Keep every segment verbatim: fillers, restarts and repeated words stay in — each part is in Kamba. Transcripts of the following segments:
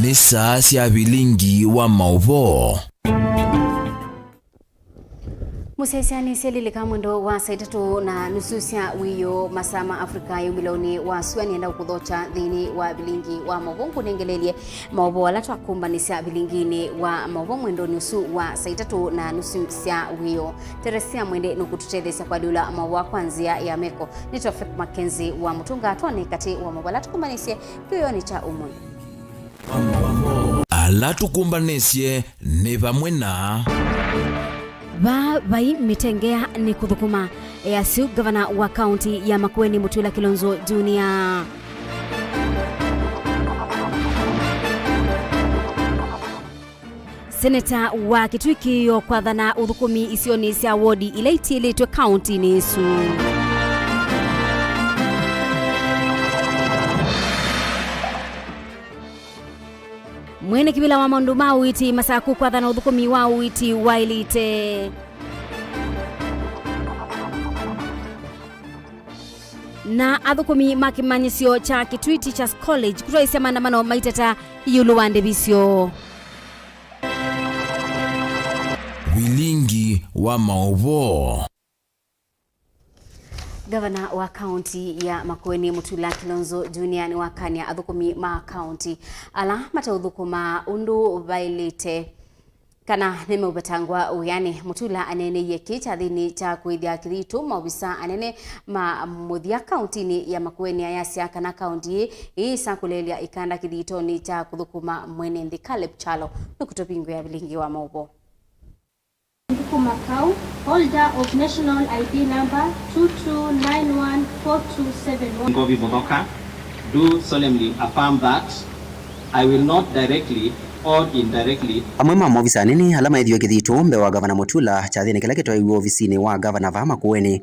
Nĩ saa sya vilingi wa maũvoo. Mũsyaĩĩsya nĩsya lilika mwendo wa saa itatũ na nusu sya wĩoo, masaa ma Africa ya umĩlonĩ wa sua. Nĩenda kũkũthokya nthĩnĩ wa vilingi wa maũvoo, ngũnengelelye maũvoo ala twakũmbanĩsya vilinginĩ wa maũvoo mwendonĩ ũsu wa saa itatũ na nusu sya wĩoo. Teresia Mwende nũkũtũtetheesya kũalyũla maũvoo kwa nzĩa ya meko. Nĩtwa Faith Mackenzie wa Mũtũnga. Twone katĩ wa maũvoo ala tũkũmbanĩsye kĩwĩonĩ kya ũmũnthĩ. Ala tũkũmbanĩsye nĩ vamwe na. Vaa vai mĩtengea nĩ kũthũkũma, e asu ngavana wa kaunti ya Makueni Mutula Kilonzo Junior. Seneta wa Kitui kĩĩo kwathana ũthũkũmi isionĩ sya wodi ila itiĩlĩtwe kauntinĩ ĩsu. Mwene kĩvĩla wa maũndũ ma ũiiti Masaku kwathana ũthũkũmi wa ũiiti waĩlĩte. Na athũkũmi ma kĩmanyĩsyo kya Kitui Teachers College kũtwaĩĩsya maandamano maiteta ĩũlũ wa ndĩvi syoo. Vilingi wa maũvoo. Ngavana wa kaunti ya Makueni Mutula Kilonzo Junior nĩwakany'a athũkũmi ma kaunti ala mateũthũkũma ũndũ vaĩlĩte kana nĩmeũvetangwa wĩanĩ. Mutula aneeneie kĩĩ kyathĩnĩ kya kũĩthya kĩthito maovisa anene ma mũthya kauntinĩ ya Makueni, ayasya kana kaunti ĩĩ ĩĩsa kũleelya ĩkanda kĩthitonĩ kya kũthũkũma mwene nthĩ. Caleb Kyalo nũkũtũvingũĩa vilingi wa maũvoo. Thũkũma Kau, holder of national I D number two two nine one four two seven one. Ngovi Muthoka, do solemnly affirm that I will not directly or indirectly. Amwe ma maovisa anene ala maĩthiwe kĩthito mbee wa Ngavana Mutula kyathĩnĩ kĩla kĩtwaiwe ovisinĩ wa ngavana vaa Makueni.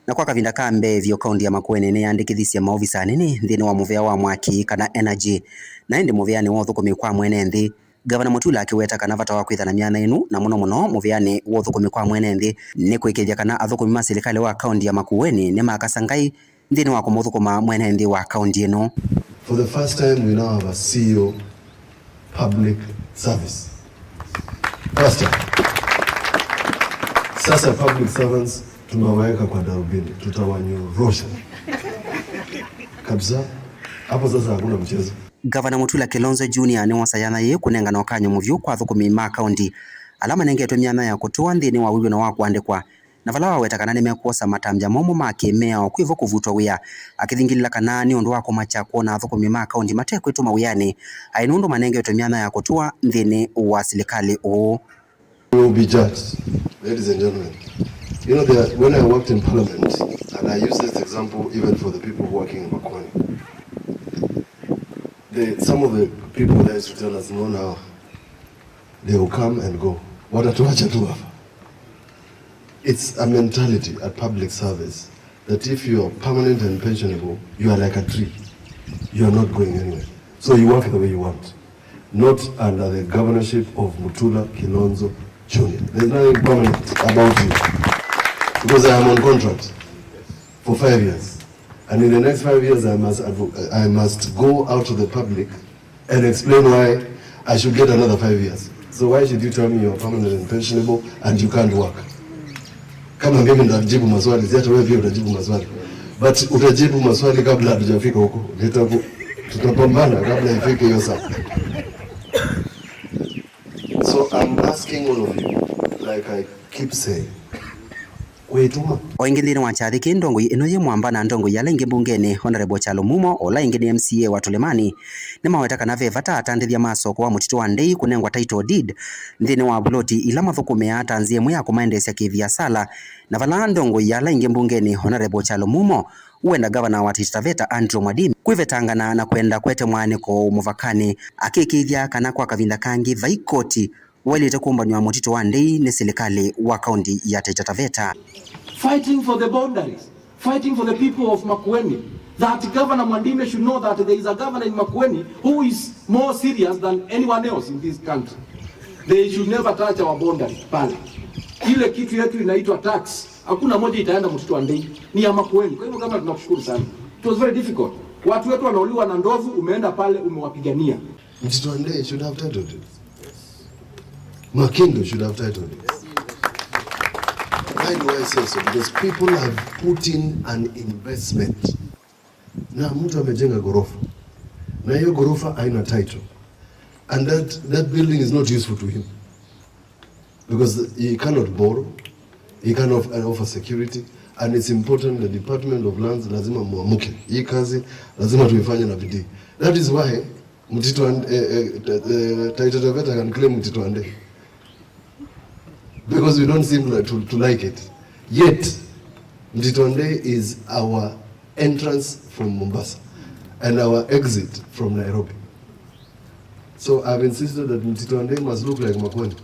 Na kwa kavinda ka mbee vyũ, kaunti ya Makueni nĩyandĩkĩthisye maovisa anene nthĩnĩ wa mũvĩa wa mwaki kana energy, na ĩndĩ mũvĩanĩ wa ũthũkũmi kwa mwene nthĩ. Ngavana Mutula akĩweta kana vata wa kwĩtha na myanya ĩno, na mũno mũno mũvĩanĩ wa ũthũkũmi kwa mwene nthĩ, nĩ kũĩkĩĩthya kana athũkũmi ma silikalĩ wa kaunti ya Makueni nĩmakasa Ngai nthĩnĩ wa kũmũthũkũma mwene nthĩ wa kaunti ĩno. For the first time, we now have a C E O public service. First time. Sasa public servants tumewaweka kwa darubini, tutawanyorosha kabisa. Hapo sasa hakuna mchezo. Ngavana Mutula Kilonzo Junior nĩwosa yanya yĩĩ kũnengana ũkany'o mũvyũ kwa athũkũmi ma kaunti ala manengetwe myanya ya kũtũa nthĩnĩ wa wĩw'ano wa kũandĩkwa, na vala waweta kana nĩmekwosa matambya momũ ma kĩ-mĩao kwĩ vo kũvutwa wĩa, akĩthingilĩla kana nĩ ũndũ wa kũmakya kwona athũkũmi ma kaunti matekwĩtũma wĩanĩ aĩ nũndũ manengetwe myanya ya kũtũa nthĩnĩ wa silikalĩ ũũ. You will be judged, ladies and gentlemen. You know, there, when I worked in parliament, and I use this example even for the people working in Makueni, the, some of the people there used to tell us, "No, now they will come and go." Watatuacha tu hapa. It's a mentality at public service that if you are permanent and pensionable, you are like a tree. You are not going anywhere. So you work the way you want. Not under the governorship of Mutula Kilonzo Junior. There's nothing permanent about you. Because I am on contract for five years. And in the next five years, I must advo-, I must go out to the public and explain why I should get another five years. So why should you tell me you're permanent and pensionable and you can't work? Kama mimi ndajibu maswali, si hata wewe pia utajibu maswali. But utajibu maswali kabla hatujafika huko. Nitaku-, tutapambana kabla ifike hiyo saa. So I'm asking all of you, like I keep saying, kwĩtũma. O ĩngĩ nthĩnĩ wa kyathĩ kĩĩ, ndongoi ĩno yĩ mwamba na ndongoi ala ingĩ mbungenĩ, Honorable Kyalo Mumo, ũla ĩngĩ nĩ M C A wa Tũlĩmanĩ, nĩmaweta kana ve vata atandĩthya ma soko wa mũtitũ wa Ndei kũnengwa title deed nthĩnĩ wa vuloti ila mathũkũmĩaa ta nzĩa ĩmwe ya kũmaendeesya kĩviasala, na vala ndongoi ala ingĩ mbungenĩ, Honorable Kyalo Mumo, wenda ngavana wa Taita Taveta Andrew Mwadimi kwĩvetangana na kwenda kwete mwaanĩko mũvakanĩ, akĩĩkĩĩthya kana kwa kavinda kangĩ vai koti Wailĩte kũmbanw'a mũtitũ wa Ndei nĩ silikalĩ wa kaunti ya Taita Taveta. Fighting for the boundaries, fighting for the people of Makueni, that Governor Mwandime should know that there is a governor in Makueni who is more serious than anyone else in this country. They should never touch our boundary pale. Ile kitu yetu inaitwa tax, hakuna moja itaenda mtito wa Ndei, ni ya Makueni. Kwa hivyo, kama, tunakushukuru sana. It was very difficult. Watu wetu wanauliwa na ndovu, umeenda pale, umewapigania. Mtito wa Ndei should have title deeds. Makindo should have title deeds. Why do I say so? Because people have put in an investment. Na mtu amejenga ghorofa. Na hiyo ghorofa haina title. And that, that building is not useful to him. Because he cannot borrow, he cannot offer security, and it's important the Department of Lands lazima muamuke. Hii kazi lazima tuifanye na bidii. That is why Mtito and, eh, eh, eh, Taita Taveta can claim Mtito wa Ndei. Because we don't seem like to, to like it. Yet, Mtito wa Ndei is our entrance from Mombasa and our exit from Nairobi. So I've insisted that Mtito wa Ndei must look like Makueni.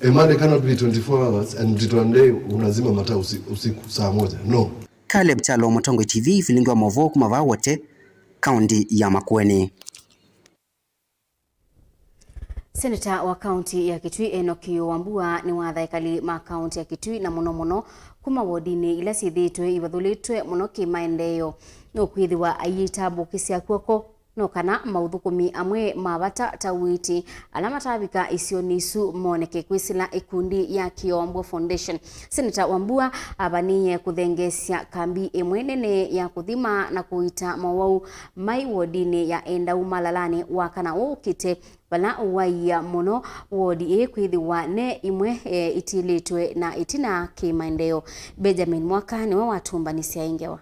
A Monday cannot be twenty-four hours and Mtito wa Ndei unazima mataa usi-, usiku saa moja. No. Caleb Kyalo, Mũtongoi T V, vilingi wa maũvoo kuma vaa Wote, kaunti ya Makueni. Seneta wa kaunti ya Kitui Enock Wambua nĩwatha ekali ma kaunti ya Kitui na mũno mũno kuma wodinĩ ila syĩthĩĩtwe ivathũlĩtwe mũno kĩmaendeeo nũkwĩthĩwa aiĩta mbũkĩsya kw'oko no kana maũthũkũmi amwe ma vata ta ũiiti ala matavika isionĩ isu moneke kwĩsĩla ĩkundi ya Kĩo Wambua Foundation. Seneta Wambua avanĩĩe kũthengeesya kambi ĩmwe nene ya kũthima na kũiita mowau mai wodinĩ ya Endau Malalanĩ wakana ũũkĩte, vala ũwaia mũno wodi ĩĩ kwĩthĩwa ne imwe, e, itiĩlĩtwe na ĩtina kĩmaendeeo. Benjamin Mwaka nĩwe watũmbanĩsya ĩ ngewa.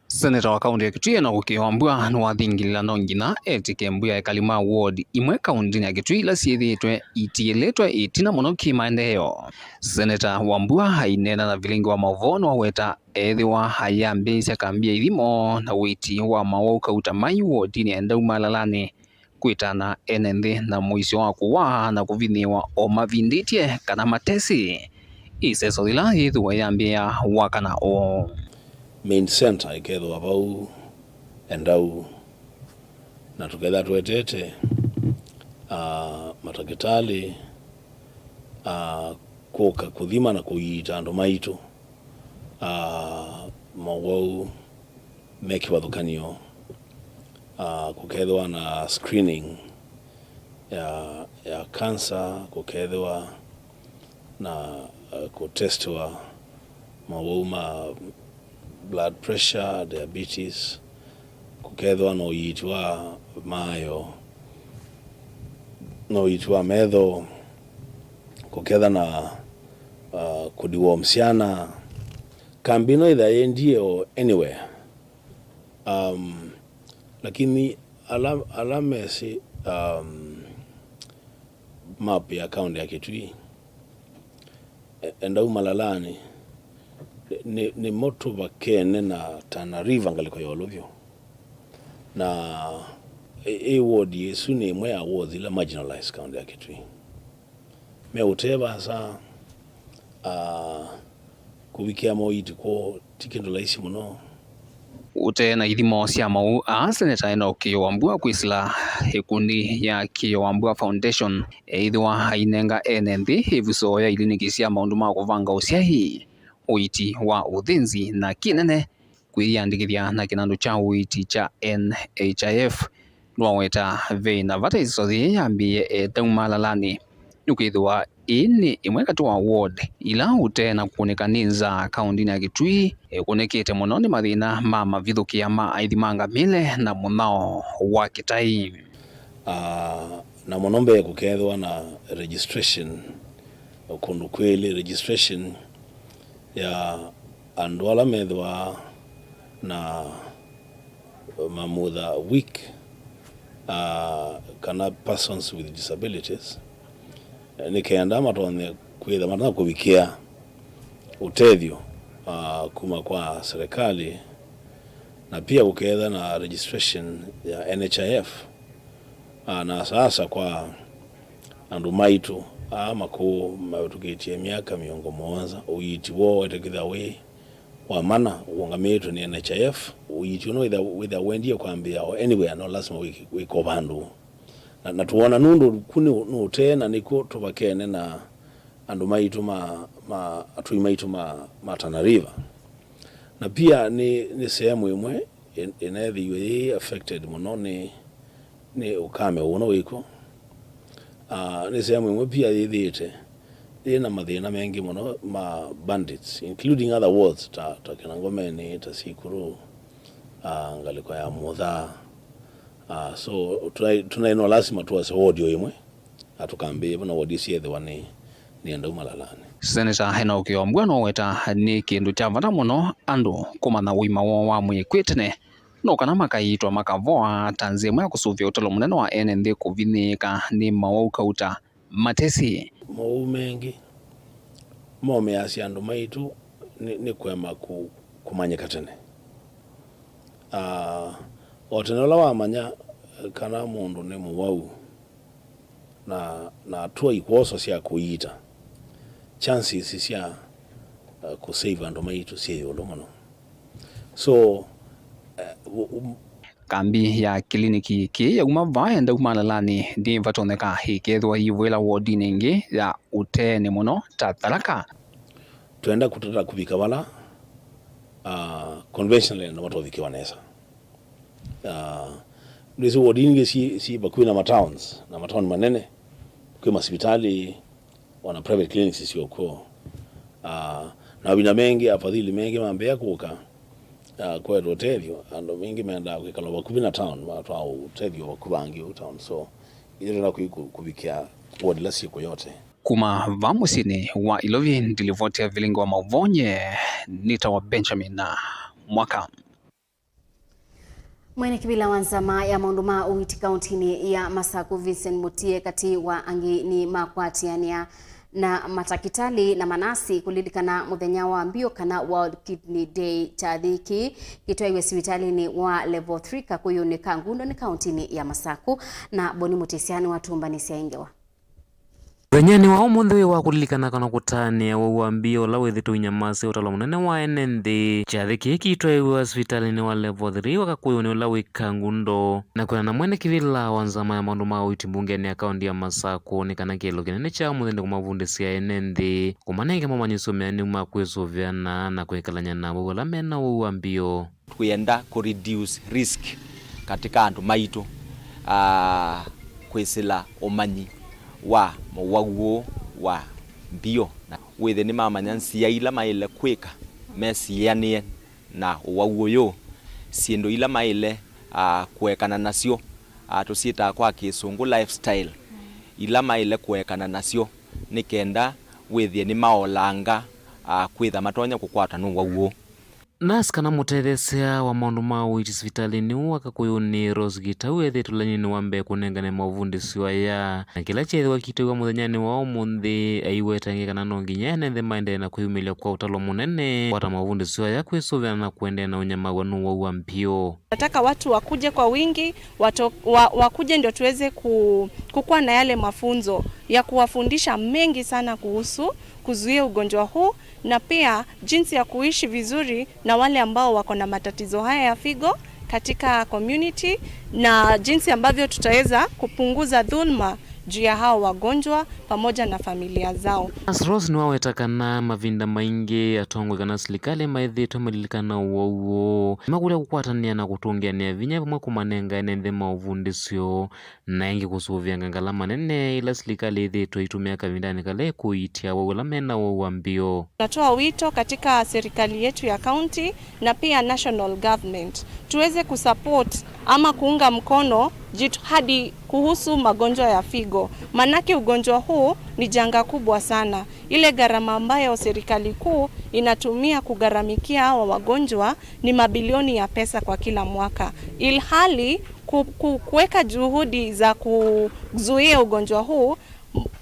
Seneta wa kaunti ya Kitui Enock Wambua nĩwathingilĩla no nginya etĩke mbũ ya ekali ma ward imwe kauntinĩ ya Kitui ila syĩthĩĩtwe itiĩlĩtwe ĩtina mũno kĩmaendeeo. Seneta Wambua aineena na vilingi wa maũvoo nĩwaweta ethĩwa ayambĩĩsya kambi ya ithimo na ũiiti wa mawau kauta mai wodinĩ ya Endau Malalanĩ kwĩtana ene nthĩ na mũisyo wa kũwaa na kũvinyĩĩwa o mavindĩtye kana matesĩ ĩseso yĩla yĩthĩwa yambĩĩa wakana ũũ. Main center ĩkethĩwa vau Endau, na tũkethĩa tũetete, ah, matakĩtalĩ, ah, kũka kũthima na kũiita andũ maitũ, ah, mowau me kĩvathũkany'o, ah, kũkethĩwa na screening ya, ya cancer, kũkethĩwa na, ah, kũtestiwa mawau ma blood pressure, diabetes, kũkethĩwa na ũiiti wa maayo, na ũiiti wa metho, kũkethĩa na, ah, kũdiwa mũsyana. Kambi ĩno ĩthĩa yĩendie o anywhere. Um, lakini ala, ala mesĩ, um, map ya kaunti ya Kitui, e-, Endau Malalanĩ, nĩ, nĩmo tũvakene na Tana River ngalĩko ya ĩũlũ vyũ. Na ĩ, ĩ ward ĩsu nĩ ĩmwe ya ward ila marginalized kaunti ya Kitui. Me ũtee vaasa, ah, kũvikĩa moiti kwoo ti kĩndũ laisi mũno. Ũtee na ithimo sya mawau aa, Seneta Enock Wambua kwĩsĩla ĩkundi ya Kĩo Wambua Foundation eĩthĩwa ainenga ene nthĩ ĩvuso ya iliniki sya maũndũ ma kũvanga ũsyai, ũiiti wa ũthĩnzi, na kĩnene kwĩyĩandĩkĩthya na kĩnandũ kya ũiiti kya N H I F. Nĩwaweta ve na vata ĩseso yĩĩ yambĩĩe Endau Malalanĩ, nĩkwĩthĩwa ĩĩ nĩ ĩmwe katĩ wa ward ila ũtee na kũnĩka nĩ nzaa kaũntinĩ ya Kitui, ĩkũnĩkĩte mũno nĩ mathĩna ma mavithũkĩa ma aithi ma ngamĩle na mũnyao wa kĩtai. Ah, na mũno mbee kũkethĩwa na registration, kũndũ kwĩlĩ registration ya andũ ala methĩwa na mamutha weak, ah, kana persons with disabilities, nĩ kenda matonye kwĩtha matana kũvikĩa ũtethyo, ah, kuma kwa serikali, na pia kũketha na registration ya N H I F, ah, na sasa kwa Andũ maitũ aa makũũ mavĩtũkĩtye myaka mĩongo mũonza, ũiiti woo wetĩkĩthwa wĩ wa mana, ũũngamĩĩtwe nĩ N H I F. Ũiiti ũno wĩthĩa, wĩthĩa wendie kwambĩĩa o anywhere, no lasima wĩk-, wĩke o vandũ. Na, na tũwona nũndũ ku nĩ, nĩ ũtee, na nĩkw'o tũvakene na andũ maitũ ma, ma atũi maitũ ma, ma Tana River. Na pia nĩ, nĩ sehemu ĩmwe ĩ-, ĩneethĩiwe yĩ affected mũno nĩ, nĩ ũkame ũno wĩkw'o. Ah, nĩ sehemu ĩmwe pia yĩthĩĩte yĩ na mathĩna mengĩ mũno ma bandits, including other wards ta, ta Kĩnangomeni, ta Sikuru, ah, ngalĩko ya Mutha. Ah, so tũnaĩ, tũnaĩ no lasima tuase ward o ĩmwe, na tũkambĩĩa vo na ward syethĩwa nĩ, nĩ andau malalanĩ. Seneta Enock Wambua noweta nĩ kĩndũ kya vata mũno andũ kũmanya ũima woo wa mwĩĩ kwĩ tene, no kana makaiitwa makavoa ta nzĩa ĩmwe ya kũsũvĩa ũtalo mũnene wa ene nthĩ kũvinyĩĩka nĩ mawau kauta matesĩ. Mawau mengĩ momĩasya andũ maitũ nĩ, nĩ kũema kũ-, kũmanyĩka tene. Ah, o tene ũla wamanya kana mũndũ nĩ mũwau, na, na atũa ikwoswa sya kũiita, chances sya, uh, kũsave andũ maitũ syĩ ĩũlũ mũno. So, uh, u-, u-, Kambi ya kĩliniki kĩĩ yauma vaa ya Ndau Malalanĩ ndĩvatonyeka ĩkethĩwa yĩivũĩla wodinĩ ĩngĩ ya ũteenĩ mũno ta Tharaka. Twenda kũtata kũvika vala, uh, conventionally andũ matũvikĩwa nesa. Ah, nĩsĩ wodi ingĩ syĩ, syĩ vakuvĩ na matowns, na mataoni manene, kwĩ masivitalĩ, ona private clinics syĩ kw'o. Ah, na mavinda mengĩ, afadhili mengĩ mambĩĩa kũka, ah, kwetwa ũtethyo, andũ maingĩ mendaa kwĩkala vakuvĩ na town, matwaa ũtethyo vakuvĩ angĩ ũu town. So, ithyĩ twenda kũi-, kũ-, kũvikĩa ward ila syĩ kũ yote. Kuma vaa mũsyĩnĩ wa Ilovi, ndilivoti ya vilingi wa maũvoo nye nĩtawa Benjamin Mwaka. Mwene kĩvĩla wa nzama ya maũndũ ma ũiiti kauntinĩ ya Masaku, Vincent Mutie, katĩ wa angĩ, nĩ makwatĩanĩa na matakĩtalĩ na manasi kũlilikana mũthenya wa mbio kana World Kidney Day. Kyathĩ kĩĩ kĩtwaiwe sivitalĩnĩ wa Level three Kakũyũnĩ ka Ngundonĩ kauntinĩ ya Masaku, na Boni Mũtĩsya nĩwatũmbanĩsya ĩ ngewa. Mũthenyanĩ wa ũmũnthĩ wĩ wa kũlilikana kana kũtanĩa ũwau wa mbio ũla wĩthĩtwe ũinyamasya ũtalo mũnene wa ene nthĩ, kyathĩ kĩĩ kĩitwaĩwe sivitalĩnĩ wa Level three wa Kakũyũnĩ ũla wĩ Kangundo, na kwĩana na mwene kĩvĩla wa nzama ya maũndũ ma ũiiti mbungenĩ ya kaunti ya Masaku, nĩ kana kĩĩlo kĩnene kya ũmũnthĩ nĩ kũmavundĩsya ene nthĩ, kũmanenga momanyĩsyo meanĩu ma kwĩsũvĩana na kwĩkalany'a na awau ala me na ũwau wa mbio. Twĩenda kũ reduce risk katika andũ maitũ, ah, kwĩsĩla ũmanyi wa mũwau ũũ wa mbio, na wĩthĩe nĩmamanya nzĩa ila maĩle kwĩka mesianĩe na ũwau ũyũ, syĩndũ ila maĩle, ah, kũekana nasyo, ah, tũsyĩtaa kwa kĩsũngũ lifestyle, ila maĩle kũekana nasyo nĩ kenda wĩthĩe nĩmaolanga, ah, kwĩtha matonya kũkwatwa nĩ ũwau ũũ. Nurse kana mũtetheesya wa maũndũ ma ũiiti sivitalĩnĩ ũũ wa Kakũyũnĩ, Rose Gitau, ethĩĩtwe laininĩ wa mbee kũnengane mavundĩsyo aya, na kĩla kyeethĩwa kĩitwaĩwa mũthenyanĩ wa ũmũnthĩ, aiweta ĩngĩ kana no nginya ene nthĩ maendee na kwĩyumĩlya kwa ũtalo mũnene, kwata mavundĩsyo aya, kwĩsũvĩana na kũendeea na ũnyamaw'a nĩ ũwau wa mbio. Nataka watu wakuje kwa wingi, wato-, wa-, wakuje ndio tuweze ku-, kukuwa na yale mafunzo ya kuwafundisha mengi sana kuhusu kuzuia ugonjwa huu, na pia jinsi ya kuishi vizuri na wale ambao wako na matatizo haya ya figo katika community, na jinsi ambavyo tutaweza kupunguza dhulma juu ya hao wagonjwa pamoja na familia zao. Nurse Rose nĩwaweta kana mavinda maingĩ atongoi kana silikalĩ maĩthĩĩtwe malilikana ũwau ũũ, nĩmakũlya kũkwatanĩa na kũtũngĩanĩa vinya vamwe kũmanenga ene nthĩ maũvundĩsyo, na ĩngĩ kũsũvĩanga ngalama nene ila silikalĩ ĩthĩĩtwe ĩitũmĩa kavindanĩ kala ĩkũiitya awau ala me na ũwau wa mbio. Natoa wito katika serikali yetu ya county na pia national government tuweze kusupport ama kuunga mkono jitihadi kuhusu magonjwa ya figo, manake ugonjwa huu ni janga kubwa sana. Ile gharama ambayo serikali kuu inatumia kugharamikia hawa wagonjwa ni mabilioni ya pesa kwa kila mwaka, ilhali ku-, ku-, kuweka juhudi za kuzuia ugonjwa huu,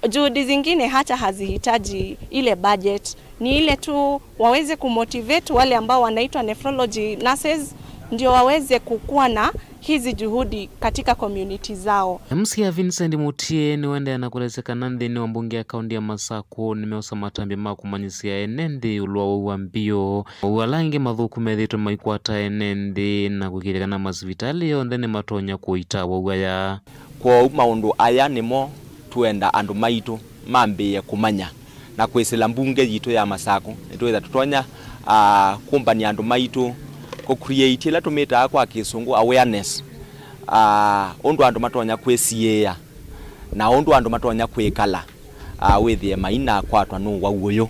juhudi zingine hata hazihitaji ile budget. Ni ile tu waweze kumotivate wale ambao wanaitwa nephrology nurses, ndio waweze kukuwa na hizi juhudi katika community zao. M C A Vincent Mutie nĩwaendeea na kũelesya kana nthĩnĩ wa mbunge ya kaũntĩ ya Masakũ nĩmeosa matambya ma kũmanyĩsya ene nthĩ ĩũlũ wa wau wa mbio, mawau ala angĩ mathũku methĩĩtwe maikwata ene nthĩ, na kũĩkĩĩthya kana masivitalĩ onthe nĩmatonya kũita awau aya. Kwoou maũndũ aya nĩmo tũenda andũ maitũ mambĩĩe kũmanya, na kwĩsĩla mbunge yitũ ya Masakũ, nĩtwĩtha tũtonya, ah, kũmbany'a andũ maitũ kũ create ĩla tũmĩtaa kwa Kĩsũngũ awareness, ah, ũndũ andũ matonya kwĩsiĩĩa na ũndũ andũ matonya kwĩkala, ah, wĩthĩe mainakwatwa nĩ ũwau ũyũ.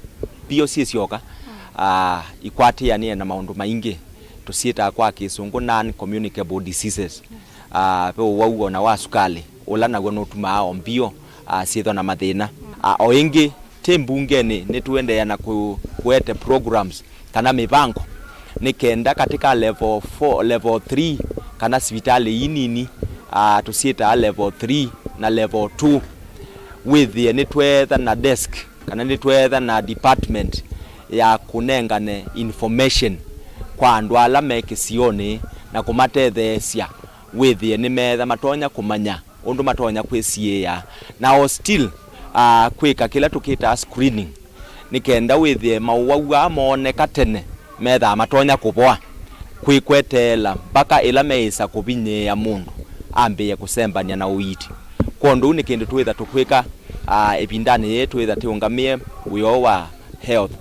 Mbio syĩ syoka, ah, ikwatĩanĩe na maũndũ maingĩ tũsyĩtaa kwa Kĩsũngũ non-communicable diseases. Ah, ve ũwau o na wa sukalĩ, ũla naw'o nũtumaa o mbio, ah, syĩthwa na mathĩna. Ah, o ĩngĩ, twĩ mbungenĩ nĩtũendeea na kũ-, kũete programs kana mĩvango nĩ kenda katika level four, level three, kana sivitalĩ ii nini, ah, tũsyĩtaa level three na level two, wĩthĩe nĩtweetha na desk kana nĩtweetha na department ya kũnengane information kwa andũ ala me kĩsionĩ na kũmatetheesya wĩthĩe nĩmeetha matonya kũmanya ũndũ matonya kwĩsiĩĩa, na o still, ah, kwĩka kĩla tũkĩtaa screening, nĩ kenda wĩthĩe maũwau aa mooneka tene methaa matonya kũvoa kwĩkweteela mpaka ĩla meĩsa kũvinyĩĩa mũndũ ambĩĩe kũsembany'a na ũiiti. Kwondũ ũu nĩ kĩndũ twĩtha tũkwĩka, ah, ĩvindanĩ yĩĩ twĩtha tĩũngamĩe wĩa ũũ wa health.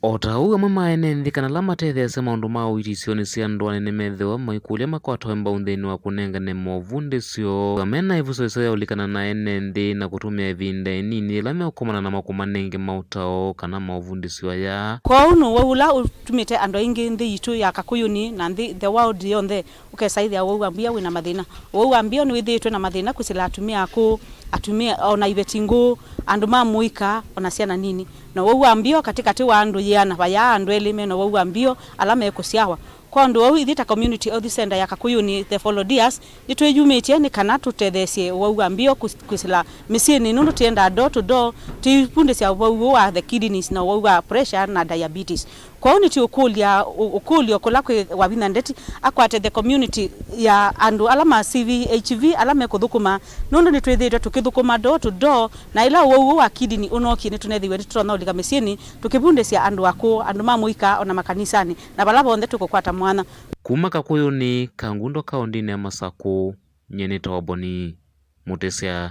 O ta ũu, amwe ma ene nthĩ kana ala matetheesya maũndũ ma ũiiti isionĩ sya ndũanĩ nĩmethĩwa maikũlya makwatawe mbau nthĩnĩ wa kũnengane movundĩsyo. Mena ĩvuso ĩseo ya ũlikana na ene nthĩ na kũtũmĩa ĩvinda ĩnini yĩla meũkomana namo kũmanenge maũtao kana movundĩsyo aya. Kwoou nĩ ũwau ũla ũtumĩte andũ aingĩ nthĩ yitũ ya Kakũyũnĩ na nthĩ, the world yonthe, ũkesa ĩthĩa ũwau wa mbio wĩna mathĩna. Ũwau wa mbio nĩwĩthĩĩtwe na mathĩna kwĩsĩla atumĩa akũũ, atumĩa, o na iveti ngũũ, andũ ma mũika, o na syana nini. Na ũwau wa mbio katĩkatĩ wa andũ yĩana, vayaa andũ elĩ mena ũwau wa mbio ala mekũsyawa. Kwa ũndũ ũu, ithyĩ ta Community Health Center ya Kakũyũnĩ, the Volunteers, nĩtwĩyumĩtye nĩ kana tũtetheesye ũwau wa mbio kwĩ-, kwĩsĩla mĩsyĩnĩ, nũndũ tũyendaa door to door, tũivundĩsya ũwau ũũ wa the kidneys na ũwau wa pressure na diabetes. Kwoou nĩtũũkũlya ũ-, ũkũlyo kũla kwĩ Wavinya Ndeti akwate the community ya andũ ala ma C V H V ala mekũthũkũma, nũndũ nĩtwĩthĩĩtwe tũkĩthũkũma door to door, na ĩla ũwau ũũ wa kidney ũnookie nĩtũnethĩiwe nĩtũtonya ũlika mĩsyĩnĩ tũkĩvundĩsya andũ akũũ, andũ ma mũika, o na makanisanĩ, na vala vonthe tũkũkwata mwanya. Kuma Kakũyũnĩ, Kangundo, kaũndĩnĩ ya Masakũ, nyie nĩtawa Boni Mũtĩsya.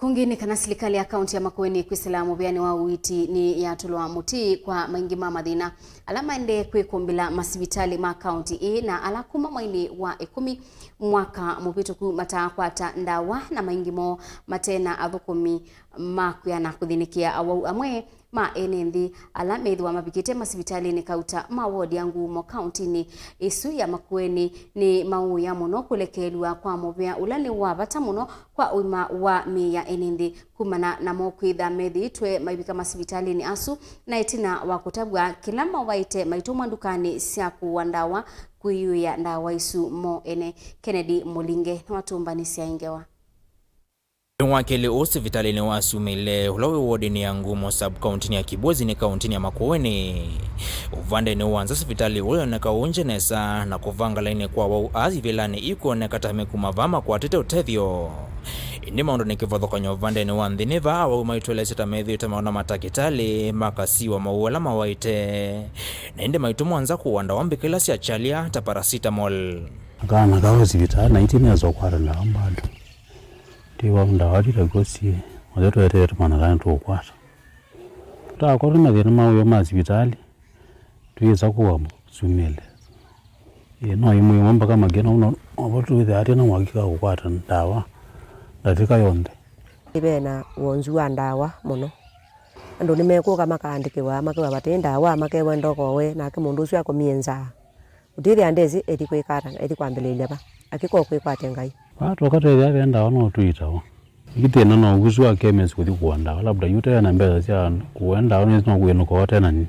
Kũngĩ nĩ kana silikalĩ ya kaũntĩ ya Makueni kwĩsĩla mũvĩanĩ wa ũiiti nĩ yatũlwa mũtĩ kwa maingĩ ma mathĩna ala maendee kwĩkũmbĩla masivitalĩ ma kaũntĩ ĩĩ, na ala kuma mweinĩ wa ĩkũmi mwaka mũvĩtũku mataakwata ndawa, na maingĩ moo mate na athũkũmi ma kwĩana kũthĩnĩkĩa awau amwe ma ene nthĩ ala methĩwa mavikĩte masivitalĩnĩ kauta ma wodi ya Ngumo kaũntĩnĩ ĩsu ya Makueni nĩ maũĩa mũno kũlekelw'a kwa mũvea ũla nĩ wa vata mũno kwa ũima wa mĩĩ ya ene nthĩ kumana namo kwĩtha methĩĩtwe maivika masivitalĩnĩ asu na ĩtina wa kũtavw'a kĩla mawaĩte maitũmwa ndukanĩ sya kũũa ndawa kwĩyũĩa ndawa isu mo ene. Kennedy Mũlinge nĩwatũmbanĩsya ĩ ngewa. Nĩ wa kelĩ ũũ sivitalĩnĩ wa Sumile, ũla wĩ wodinĩ ya Ngumo, sub-kaũntĩnĩ ya Kibwezi, nĩ kaũntĩnĩ ya Makueni. Ũvandenĩ wa nza, sivitalĩ ũũ yoneka ũnje nesa, na kũvanga lainĩ kwa wau aa ivĩlanĩ ikwoneka ta mekuma vaa makwatĩte ũtethyo. Ĩndĩ maũndũ nĩ kĩvathũkany'o ũvandenĩ wa nthĩ nĩ vaa, wau maitũelesya ta methĩĩtwe maona matakĩtalĩ, makasiwa mawau ala mawaĩte. Na ĩndĩ maitũmwa nza kũũa ndawa mbĩkĩla sya chalya ta paracetamol. Kana ka sivitalĩ na ĩtina nesa ũkwata ndawa bado. Tiwa ndawa ti takw'o syĩ, othe tweteete tũmanya kana nĩtũũkwata. Tũtakorwo na mathĩna ma ũyo ma sivitalĩ, twĩsa kũũa Sumile. Ĩĩ, no imwe imwe mpaka makĩna ũno, ovo twĩthĩaa twĩ na ũhakika wa kũkwata ndawa ndatĩka yonthe. Ve na wonzu wa ndawa mũno. Andũ nĩmekũka makaandĩkĩwa, makew'a vate ndawa, makew'a ndokowe, nake mũndũ ũsu akomie nzaa. Ũtĩthĩa ndesĩ ethi kwĩka ata, ethi kwambĩlĩĩlya va, akĩko kwĩkwate Ngai. Vaa twoka twethĩa ve ndawa no tũitawa. Ĩngĩ thĩna no ũsu wa chemist kũthi kũa ndawa, labda yu ũte na mbesa sya kũa ndawa, nĩsĩ no kwĩnũka ũte na nĩ,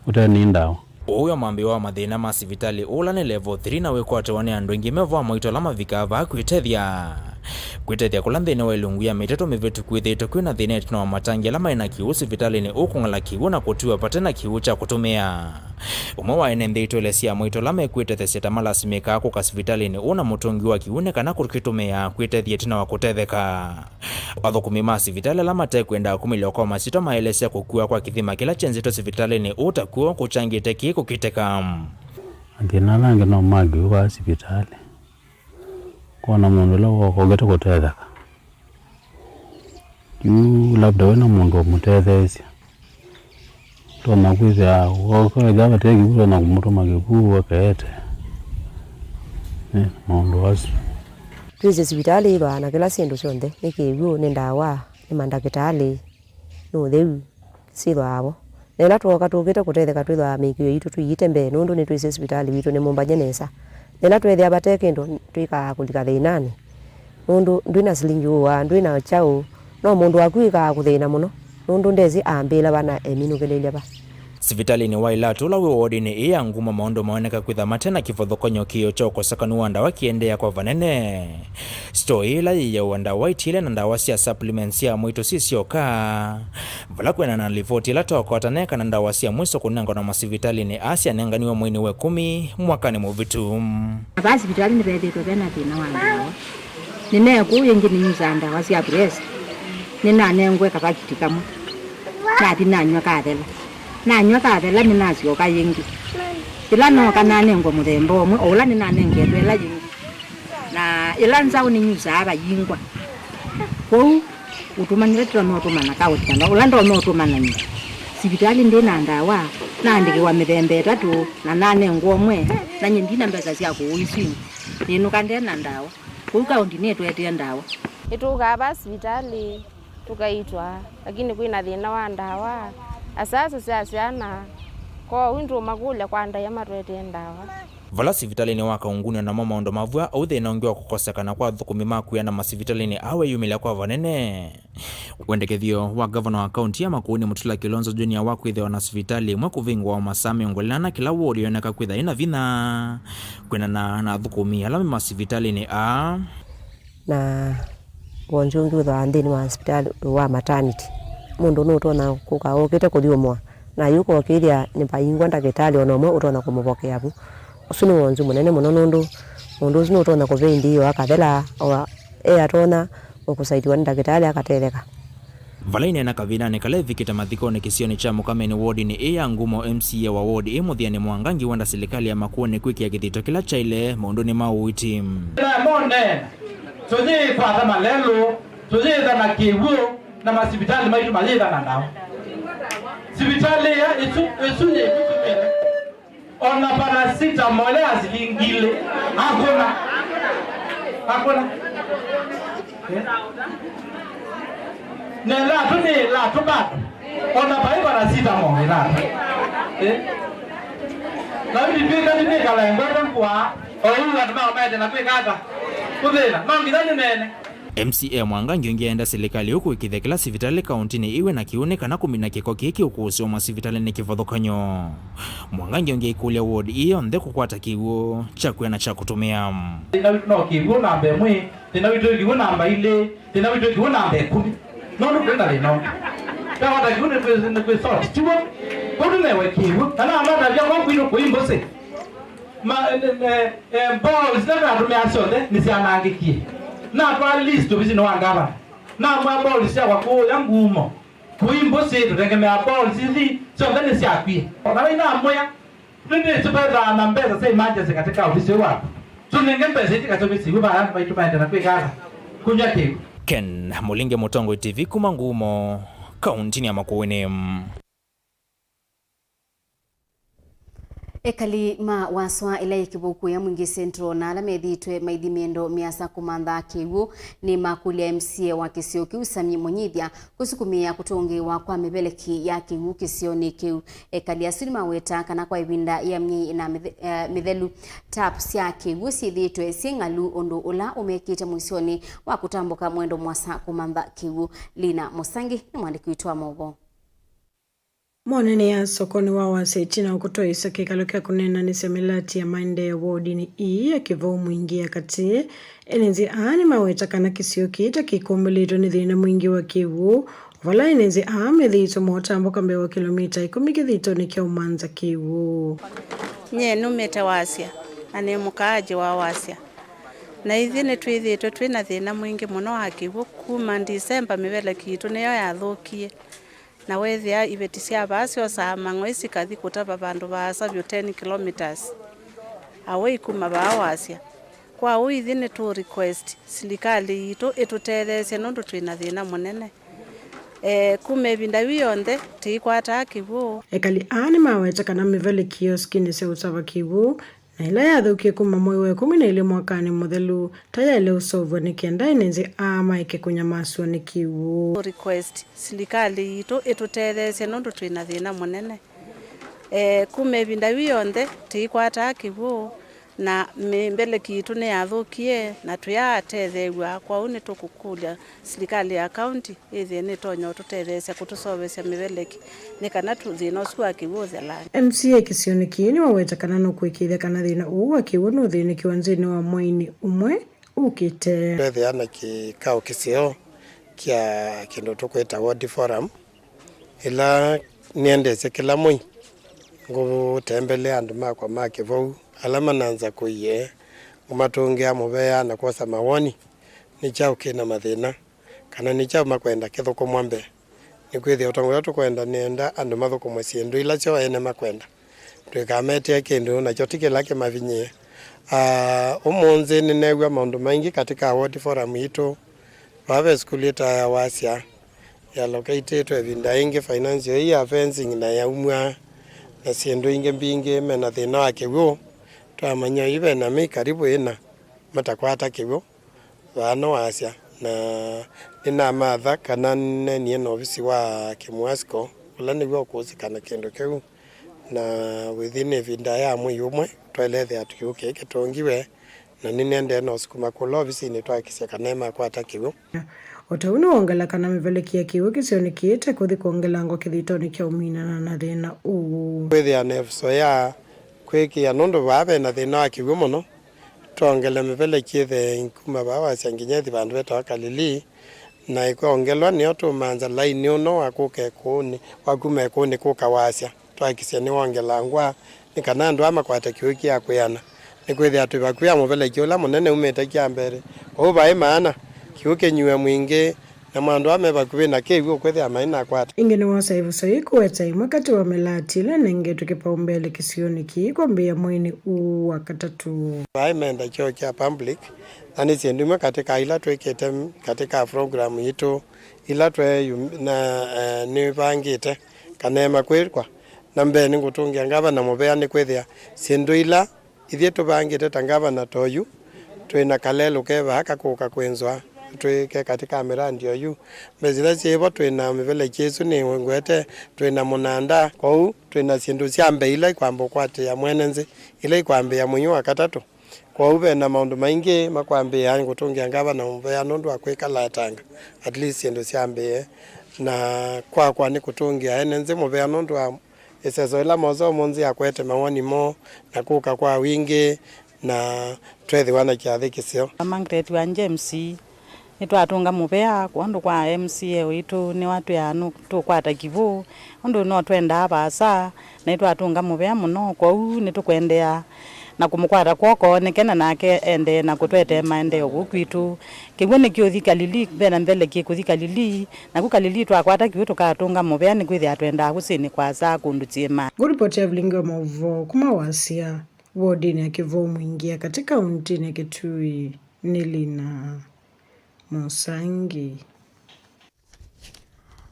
ũte nĩ ndawa. Ũũ wĩ mwambĩĩo wa mathĩna ma sivitalĩ ũla nĩ level three na wĩkwatĩwa nĩ andũ aingĩ me vaa maitũ ala mavikaa vaa kwĩtethya. Kwĩtethya kũla nthĩnĩ wa ĩlungu ya mĩtatũ mĩvĩtũku kwĩthĩĩtwe kwĩ na thĩna ĩtina wa matangi ala maĩ na kĩw'ũ sivitalĩnĩ ũũ kũng'ala kĩw'ũ na kũtiwa vate na kĩw'ũ kya kũtũmĩa. Ũmwe wa ene nthĩ aitũelesya amwaitũ ala mekwĩtethesya ta malasimĩkaa kũka sivitalĩnĩ ũũ na mũtũngi wa kĩw'ũ nĩ kana kũkĩtũmĩa kwĩtethya ĩtina wa kũtetheka. Athũkũmi ma sivitalĩ ala matekwenda kũmĩlw'a kwa masyĩtwa maelesya kũkua kwa kĩthima kĩla kyenzetwe sivitalĩnĩ ũũ ta kw'o kũkyangĩte kĩĩ kũkitĩka. Mathĩna ala angĩ no ma kĩw'ũ vaa sivitalĩ. Kwona mũndũ ũla wokokete kũtetheka. Yu labda wĩna mũndũ ũmũtetheesya. Tonya kwĩthĩa wokethĩa vate kĩw'ũ, tonya kũmũtũma kĩw'ũ akeete. Eh, maũndũ asu. Twĩsĩ sivitalĩ ĩthwaa na kĩla syĩndũ syonthe, nĩ kĩw'ũ, nĩ ndawa, nĩ mandakĩtalĩ, nĩ ũtheu. Syĩthwaa vo. Na ĩla twooka tũkĩte kũtetheka, twĩthwaa mĩĩkĩĩo yitũ tũiĩte mbee, nũndũ nĩtwĩsĩ sivitalĩ witũ nĩ mũmbanye nesa. Na ĩla tweethĩa vate kĩndũ, twĩkaa kũlika thĩnanĩ, nũndũ ndwĩ na silingi ũaa, ndwĩ na kyaũ. No mũndũ waku wĩkaa kũthĩna mũno, nũndũ ndesĩ ambĩĩla va na eminũkĩlĩlya va. Sivitalĩnĩ wa Ilatu ũla wĩ wodinĩ ĩĩ ya Ngumo, maũndũ maoneka kwĩtha mate na kĩvathũkany'o, kĩĩo kya ũkosekanu wa ndawa kĩendeea kwa vanene. Store ĩla yĩyawa ndawa itiele na ndawa sya supplements sya amwaitũ syĩ syoka. Vala kwĩanana na livoti ĩla twakwata, nĩ kana ndawa sya mwiso kũnengwa na masivitalĩnĩ aa syanenganiwe mweinĩ wa ĩkũmi mwakanĩ mũvĩtu. Vaa sivitalĩ nĩvethĩĩtwe vena thĩna wa ndawa. Nĩnee kũu ĩngĩ nĩnyusaa ndawa sya pressure. Nĩnanengwe kavakiti kamwe. Nathi nanyw'a kathela. Nanyw'a kathela nĩnasyoka yĩngĩ. Yĩla nooka nanengwa mũthemba ũmwe, o ũla nĩnanengetwe ĩla yĩngĩ. Na ĩla nzaũ nĩnyusaa vayingwa. Kwoou ũtũmanĩle tũla notũmana kaũtanda ũla ndonya ũtũmanany'a. Sivitalĩ ndĩ na ndawa, naandĩkĩwa mĩthemba ĩtatũ, na nanengwa ũmwe, na nyie ndina mbesa sya kũũiswini. Nĩnũka nde na ndawa. Kwoou kaũnti nĩtũetee ndawa. Nĩtũkaa va sivitalĩ tũkaitwa, lakini kwĩna thĩna wa ndawa, asasi sya syana, kwoou nĩtũũmakũlya kwa ndaĩa matũetee ndawa. Vala sivitalĩnĩ wa Kaungunywa namo maũndũ mavw'a, ũu thĩna ũngĩ wa kũkosekana kwa athũkũmi ma kwĩana masivitalĩnĩ aa weyumĩlya kwa vanene. Wendekethyo wa ngavana wa kaunti ya Makueni Mutula Kilonzo Junior wa kwĩthĩwa na sivitalĩ ĩmwe kũvingũwa masaa mĩongo ĩlĩ na ana kĩla wodi yoneka kwĩtha ĩna vinya kwĩanana na athũkũmi ala me masivitalĩnĩ aa. Na wonzu ũngĩ wĩthĩawa nthĩnĩ wa sivitalĩ wa maternity. Mũndũ nũtonya kũka okĩte kũthyũmũa, na ayũka okĩthĩa nĩvaingwa ndakĩtalĩ ona ũmwe ũtonya kũmũvokea vu. Ũsu nĩ wonzu mũnene mũno, nũndũ mũndũ ũsu nũtonya kũvĩndĩĩwa akathela o e atonya o kũsaitiwa nĩ ndakĩtalĩ akatetheka. Vala ineena kavindanĩ kala ĩvikĩte mathikonĩ kĩsionĩ kya Mũkameni wodinĩ ĩĩ ya Ngumo, M C A wa wodi ĩĩ Mũthĩanĩ Mwangangi wenda silikalĩ ya Makueni kwĩkĩa kĩthito kĩla kyaĩle maũndũnĩ ma ũiiti. Namo neena, tũyĩkwata malelũ, tũyĩtha na kĩw'ũ, na masivitalĩ maitũ mayĩtha na ndawa. Sivitalĩ ĩya ĩsu, ĩsu yĩvĩtũkĩte. Ona paracetamol ya silingi ilĩ. Hakuna. Hakuna. Eh? Na ĩlatũ nĩ ĩlatũ bado. Ona vai paracetamol ĩlatũ. Eh? Na yu nditwĩka nĩnĩkala ngwete ngũa. O ũu andũ mao maete na kwĩka ata? Kũthĩna. No nginya nĩneene. M C A Mwangangi ũngĩ aenda silikalĩ ũkũĩkĩĩthya kĩla sivitalĩ kaũntinĩ ĩw'e na kĩw'ũ nĩ kana kũmina kĩko kĩĩ kĩũkũsĩwa masivitalĩnĩ kĩvathũkany'o. Mwangangi ũngĩ aikũlya wodi ĩĩ yonthe kũkwata kĩw'ũ kya kwĩa na kya kũtũmĩa. Thĩna witũ no kĩw'ũ namba ĩmwe, thĩna witũ wĩ kĩw'ũ namba ilĩ, thĩna witũ wĩ kĩw'ũ namba ĩkũmi. Nũndũ tũrĩ na thĩna ũngĩ. Twakwata kĩw'ũ nĩ twĩ, nĩ twĩ sort, tiw'o? Kũu tũnewe kĩw'ũ. Kana anatavya kwa kwitũ kũi mbũsĩ. Ma, ne, ne, eh, balls ila natũmĩa syonthe nĩsyanangĩkie. Natwaa list ovisinĩ wa ngavana. Namwĩa balls syakwa kũũya Ngumo. Kũi mbũsĩ tũtengemeaa balls ithi syonthe nĩsyakwie. O na vai namwĩa, nĩnĩsĩ vethaa na mbesa sya emergency katika ovisi ũyũ waku. Tũnenge mbesa iti katika ovisi ũyũ vaya andũ maitũ maende na kwĩka ata? Kũnyw'a kĩw'ũ. Ken Mũlinge, Mũtongoi T V kuma Ngumo, kauntinĩ ya Makueni. Ekali ma waswa ĩla yĩ Kĩvũkũ ya Mwingi Central na ala methĩĩtwe maithi mĩendo mĩasa kũmantha kĩw'ũ nĩmakũlya M C A wa kĩsio kĩu Sammy Mũnyithya kũsukumĩĩa kũtũngĩĩwa kwa mĩveleki ya kĩw'ũ kĩsionĩ kĩu. Ekali asu nĩmaweta kana kwa ĩvinda ya myei ĩna mĩthe-, eh, mĩthelu, tap sya kĩw'ũ syĩthĩĩtwe syĩ ng'alu, ũndũ ũla ũmekĩte mũisyonĩ wa kũtambũka mwendo mũasa kũmantha kĩw'ũ. Lina Mũsangi nĩ mwandĩki witũ wa maũvoo. Monene ya sokonĩ wa wasya ĩtina wa kũtwaĩĩsya kĩkalo kya kũneenanĩsya mĩlati ya maendeeo wodinĩ ii ya Kĩvou Mwingĩ ya katĩ, ene nzĩ aa nĩmaweta kana kĩsio kĩĩ ta kĩkũmbĩlĩtwe nĩ thĩna mwingĩ wa kĩw'ũ, vala ene nzĩ aa methĩĩtwe mootambũka mbee wa kĩlomita ĩkũmi kĩthitoonĩ kya ũmanza kĩw'ũ. Nyie numĩte Wasya, na nĩ mũkaaji wa Wasya. Na ithyĩ nĩtwĩthĩĩtwe twĩ na thĩna mwingĩ mũno wa kĩw'ũ. Kuma Ndisemba, mĩveleki yitũ nĩyo yathũkie, na weethĩa iveti sya vaa syosaa mang'oi sikathi kũtava vandũ vaasa vyũ ten kilometres away kuma vaa Wasya. Kwa ũu ithyĩ nĩtũ request silikalĩ yitũ ĩtũtetheesye nũndũ twĩ na thĩna mũnene. E, kuma ĩvinda yu yonthe tĩikwataa kĩw'ũ. Ekali aa nĩmaweta kana mĩveleki yosikinĩ sya ũtava kĩw'ũ na ĩla yathũkie kuma mwei wa ĩkũmi na ĩlĩ mwakanĩ mũthelu ta yaĩle ũseũvw'a nĩ kenda ene nzĩ aa maeke kũnyamasw'a nĩ kĩw'ũ. Request silikalĩ yitũ ĩtũtetheesye nũndũ twĩ na thĩna mũnene. E, kuma ĩvinda yu yonthe tĩikwataa kĩw'ũ, na mĩmbeleki yitũ nĩyathũkie, na tũyaatetheew'a. Kwoou nĩtũkũkũlya silikalĩ ya kaunti ĩthĩe nĩtonya ũtũtetheesya kũtũseũvĩsya mĩveleki nĩ kana tũ-, thĩna ũsu wa kĩw'ũ ũthelangwe. M C A kĩsionĩ kĩĩ nĩwaweta kana nũkũĩkĩĩthya kana thĩna ũũ wa kĩw'ũ nũthĩnĩkĩwa nzĩnĩ wa mweinĩ ũmwe ũkĩte. Twethĩa na kĩkao kĩseo kya kĩndũ tũkwĩta Ward Forum, ĩla nĩendesye kĩla mwei ngũtembelea andũ makwa ma Kĩvou ala mananzakũie, ngũmatũngĩa mũvea na kwosa mawoni nĩ kyaũ kĩ na mathĩna, kana nĩ kyaũ makwenda kĩthũkũmwa mbee. Nĩkwĩthĩa ũtongoesya ũla tũkwenda nĩenda andũ mathũkũmwe syĩndũ ila syo ene makwenda. Tũikametĩe kĩndũ nakyo ti kĩla kĩmavinyĩe. Ah, ũmũnthĩ nĩneew'a maũndũ maingĩ katika Ward Forum yitũ. Vaa ve sukulu ĩtawa ya Wasya yaloketĩtwe ĩvinda yĩngĩ, financial year, fencing na yaumw'a, na syĩndũ ingĩ mbingĩ. Mena thĩna wa kĩw'ũ, twamanya yu vena mĩi karibu ĩna matakwata kĩw'ũ vaa no Wasya, na nĩnamatha kana nĩneenie na ovisi wa kĩmuasiko ũla nĩw'o ũkũsika na kĩndũ kĩu, na within ĩvinda ya mwei ũmwe twaĩle ĩthĩa kĩw'ũ kĩĩ kĩtũngiwe, na nĩnĩendee na ũsukuma kũla ovisinĩ twakisye kana nĩmakwata kĩw'ũ. O ta ũu nĩwongela kana mĩveleki ya kĩw'ũ kĩsionĩ kĩĩ ĩtekũthi kwongelangwa kĩthitonĩ kya ũminana na thĩna ũũ. Kwĩthĩa na ĩvuso ya kwĩkĩa nũndũ vaa vena thĩna wa kĩw'ũ mũno, twongele mĩveleki ĩthee kuma vaa Wasya nginya ĩthi vandũ vetawa Kalili, na ĩkongelwa nĩyo tũmanza laini ũno wa kũka ĩkũũnĩ, wa kuma ĩkũũnĩ kũka Wasya, twakisye nĩwongelangwa, nĩ kana andũ aa makwate kĩw'ũ kya kwĩana, nĩkwĩthĩa twĩ vakuvĩ ya mũveleki ũla mũnene umĩte Kyambere. Kwoou vai maana kĩw'ũ kĩnyuwe mwingĩ, namo andũ aa me vakuvĩ na kĩw'ũ kwĩthĩa mainakwata. Ĩngĩ nĩwosa ĩvuso yĩĩ kũweta ĩmwe katĩ wa mĩlati ĩla ĩnengetwe kĩpaũmbele kĩsionĩ kĩĩ kwambĩĩa mweinĩ ũũ wa katatũ. Vai menda kyoo kya public, na nĩ syĩndũ imwe katika ila twĩkĩte katika program yitũ ila twe na, eh, nĩvangĩte kana ema kwĩkwa. Na mbee nĩngũtũngĩa ngavana mũvea nĩkwĩthĩa syĩndũ ila ithyĩ tũvangĩte ta ngavana ta oyu, twĩ na kalelũ ke vaa kakũka kwĩnzwa twĩke katika mirandi oyu. Mbesa ila syĩ vo, twĩ na mĩveleki ĩsu nĩngwete, twĩ na mũnanda, kwoou twĩ na syĩndũ sya mbee ila ikwamba ũkwatĩĩa mwene nzĩ, ila ikwambĩĩa mwei wa katatũ. Kwoou ve na maũndũ maingĩ makwambĩĩa. Ngũtũngĩa ngavana mũvea nũndũ wa kwĩkala atanga at least syĩndũ syambĩĩe, na kwakwa nĩ kũtũngĩa ene nzĩ mũvea nũndũ wa ĩseso ĩla mosa ũmũnthĩ akwete mawoni moo na kũka kwa wingĩ, na twethĩwa na kyathĩ kĩseo. Margaret wa James, nĩtwatũnga mũvea kwondũ kwa M C A witũ nĩwatwĩaa nũ-, tũkwata kĩw'ũ, ũndũ no twendaa vaasa, na nĩtwatũnga mũvea mũno. Kwoou nĩtũkwendeea na kũmũkwata kw'oko nĩ kana nake endee na kũtwetee maendeeo kũu kwitũ. Kĩw'ũ nĩkĩũthi Kalili, ve na mĩveleki ĩkũthi Kalili, naku Kalili twakwata kĩw'ũ tũkatũnga mũvea nĩkwĩthĩa twendaa ũsĩnĩ kwasa kũndũ kyĩma. Ngũripoti ya vilingi wa maũvoo kuma Wasya, wodinĩ ya Kĩvou Mwingĩ ya katĩ kauntinĩ ya Kitui, nĩ Lina Mũsangi.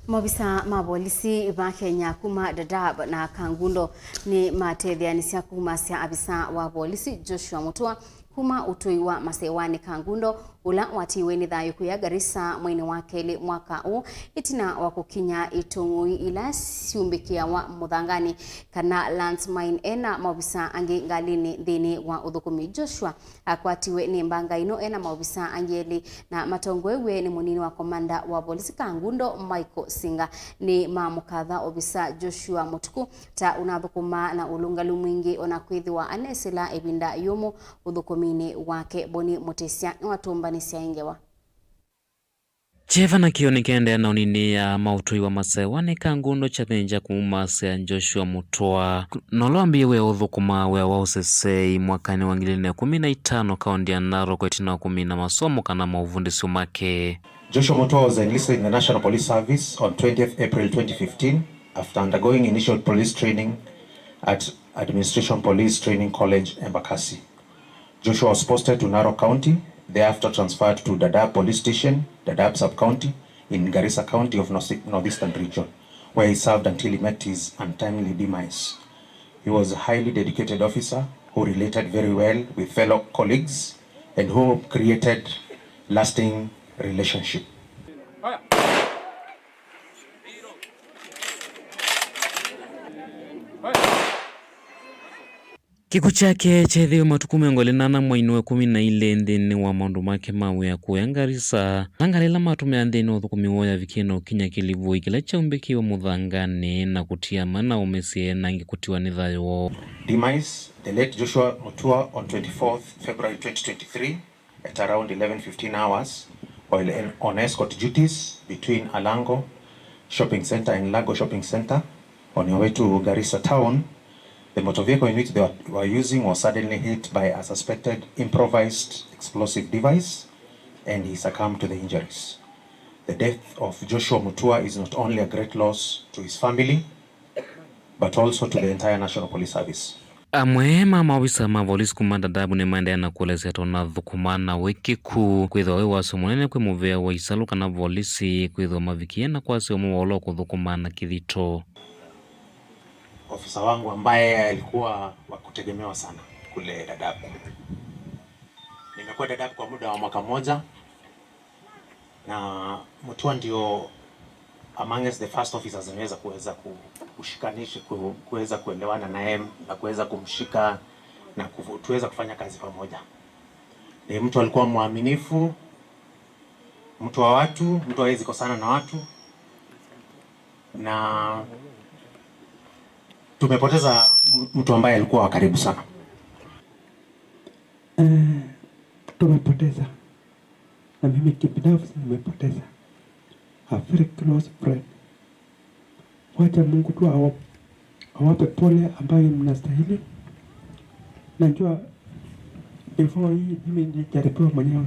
Maovisa ma volisi va Kenya kuma Dadaab na Kangundo nĩmatetheanĩsya kumasya avisa wa volisi Joshua Mutua kuma ũtũi wa masewanĩ Kangundo ũla watiiwe nĩ thayũ kũya Garissa mweinĩ wa kelĩ mwaka ũũ, ĩtina wa kũkinya itũng'ũi ila syumbĩkĩawa mũthanganĩ, kana landmine, ena maovisa angĩ ngalĩnĩ nthĩnĩ wa ũthũkũmi. Joshua akwatiwe nĩ mbanga ĩno ena maovisa angĩ elĩ na matongoew'e nĩ mũnini wa komanda wa volisi Kangundo, Michael Singa. Nĩ mamũkatha ovisa Joshua Mũtuku ta ũnathũkũmaa na ũlũngalu mwingĩ, ona kwĩthĩwa anesĩla ĩvinda yũmũ ũthũkũminĩ wake. Boni Mũtĩsya nĩwatũmbanĩsya ĩ ngewa. Kyeva na kĩo nĩkĩendee na ũnini ya maũtũi wa masewa nĩ Kangundo kyathĩnja kũmũmaasya Joshua Mũtũa, na ũla wambĩĩe wĩa ũthũkũmaa wĩa wa ũsesei mwakanĩ wa ngili ilĩ na ĩkũmi na itano kaũndi ya Narok ĩtina wa kũmina masomo kana maũvundĩsyo make. Joshua Mutua was enlisted in the National Police Service on twentieth April twenty fifteen after undergoing initial police training at Administration Police Training College, Embakasi. Joshua was posted to Narok County, thereafter transferred to Dadaab Police Station, Dadaab Sub-County, in Garissa County of North-, Northeastern Region, where he served until he met his untimely demise. He was a highly dedicated officer who related very well with fellow colleagues and who created lasting relationship. Kĩkw'ũ kyake kyeethĩiwe matukũ mĩongo ĩlĩ na ana mweinĩ wa ĩkũmi na ilĩ nthĩnĩ wa maũndũ make ma wĩa kũya Garissa. Na ngalĩ ĩla matũmĩa nthĩnĩ wa ũthũkũmi woo yavikie na ũkinya kĩlivũi kĩla kyaumbĩkĩiwe mũthanganĩ na kũtia mana ũmĩsye na angĩ kũtiwa nĩ thayũ woo. Demise, the late Joshua Mutua, on twenty-fourth February twenty twenty-three at around eleven fifteen hours while en-, on escort duties between Alango Shopping Centre and Lago Shopping Centre on your way to Garissa town. The motor vehicle in which they were, were using was suddenly hit by a suspected improvised explosive device and he succumbed to the injuries. The death of Joshua Mutua is not only a great loss to his family, but also to the entire National Police Service. Amwe ma maovisa ma volisi kuma Dadaab nĩmaendeea na kũelesya ta ũnathũkũma na wĩkĩku kwĩthĩwa wĩ wasyo mũnene kwĩ mũvĩa wa isalũ kana volisi kwĩthĩwa mavikie na kwasya ũmwe wa ũla ũkũthũkũma na kĩthito. Ofisa wangu ambaye alikuwa wa kutegemewa sana kule Dadaab. Nimekuwa Dadaab kwa muda wa mwaka mmoja. Na Mutua ndio amongst the first officers niweza kuweza ku-, kushikanisha, ku-, kuweza kuelewana na yeye na kuweza kumshika na kufu-, tuweza kufanya kazi pamoja. Ni mtu alikuwa mwaminifu, mtu wa watu, mtu hawezi kosana na watu. Na tumepoteza m-, mtu ambaye alikuwa wa karibu sana. Eh, tumepoteza. Na mimi kibinafsi nimepoteza a very close friend. Wacha Mungu tu awa-, awape pole ambayo mnastahili. Najua before hii mimi nilijaribiwa mwenyewe.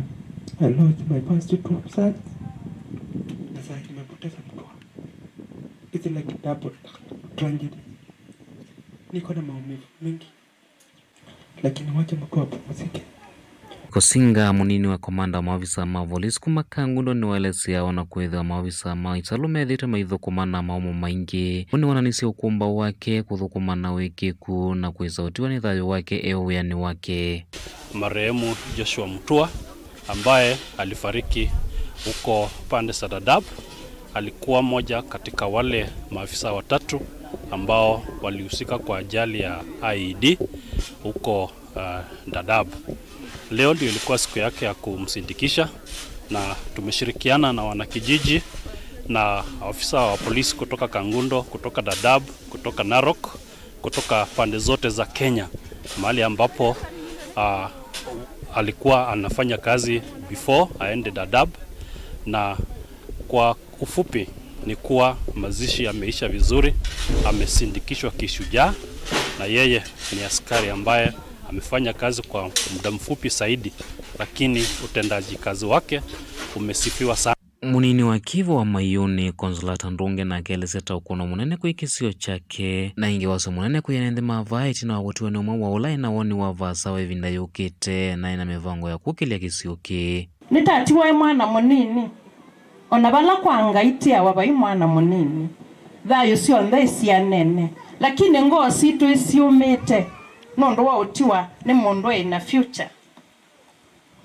I lost my first two sons. Na sasa nimepoteza mtu wangu. It's like double tragedy. Niko na maumivu mengi. Lakini wacha Mutua apumzike. Kosinga, mũnini wa komanda wa maovisa ma volisi kuma Kangundo, nĩwaelesya ona kwĩthĩwa maovisa ma isalũ methĩĩtwe maithũkũma na maũmũ maingĩ, ũũ nĩwonanisye ũkũmbaũ wake kũthũkũma na wĩkĩku na kwĩsa ũtiwa nĩ thayũ wake e o wĩanĩ wake. Marehemu Joshua Mutua ambaye alifariki huko pande za Dadaab alikuwa moja katika wale maafisa watatu ambao walihusika kwa ajali ya I E D huko, uh, Dadaab. Leo ndio ilikuwa siku yake ya kumsindikisha, na tumeshirikiana na wanakijiji na afisa wa polisi kutoka Kangundo, kutoka Dadaab, kutoka Narok, kutoka pande zote za Kenya, mahali ambapo, ah, alikuwa anafanya kazi before aende Dadaab. Na kwa ufupi ni kuwa mazishi yameisha vizuri, amesindikishwa kishujaa, na yeye ni askari ambaye amefanya kazi kwa muda mfupi zaidi, lakini utendaji kazi wake umesifiwa sana. Mũnini wa kĩvo wa Mayuni, Consolata Ndunge, nake aelesya ta ũkũno mũnene kwĩ kĩsio kyake, na ĩngĩ wasyo mũnene kwĩ ene nthĩ ma vaa ĩtina wa kũtiwa nĩ ũmwe wa ũla ena woni wa vaasa wa ĩvinda yũkĩte, na ena mĩvango ya kũkĩlya kĩsio kĩĩ. Nĩtatiwa e mwana mũnini, o na vala kwa Ngai tiawa vai mwana mũnini. Thayũ syonthe isianene, lakini ngoo sitũ isiũmĩte nũndũ wa ũtiwa nĩ mũndũ ena future.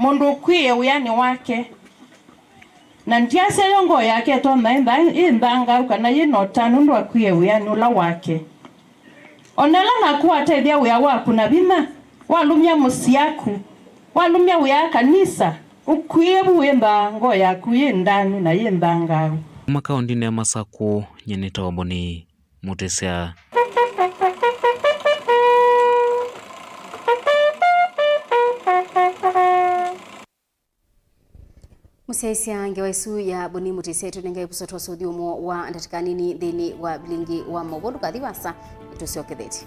Mũndũ ũkw'ĩĩe wĩanĩ wake, na ndyasya yo ngoo yake ĩtonya ĩtha ĩ nthangaau kana yĩ na ũtanu nũndũ akw'ĩĩe wĩanĩ ũla wake. O na ĩla naku watethya wĩa waku na vinya, walũmya mũsyĩ aku, walũmya wĩa kanisa, ũkw'ĩĩe vu wĩthaa ngoo yaku yĩ ndanu na yĩ nthangaau. Kuma kaũndĩnĩ ya Masakũ, nyie nĩtawa Boni Mũtĩsya. Mũsyaĩĩsya ngewa ĩsu ya Boni Mũtĩsya ĩtũnengae kusotwa ũthyũmũo wa ndatĩka nini nthĩnĩ wa vilingi wa maũvoo. Ndũkathi vaasa, nĩtũsyokethetye.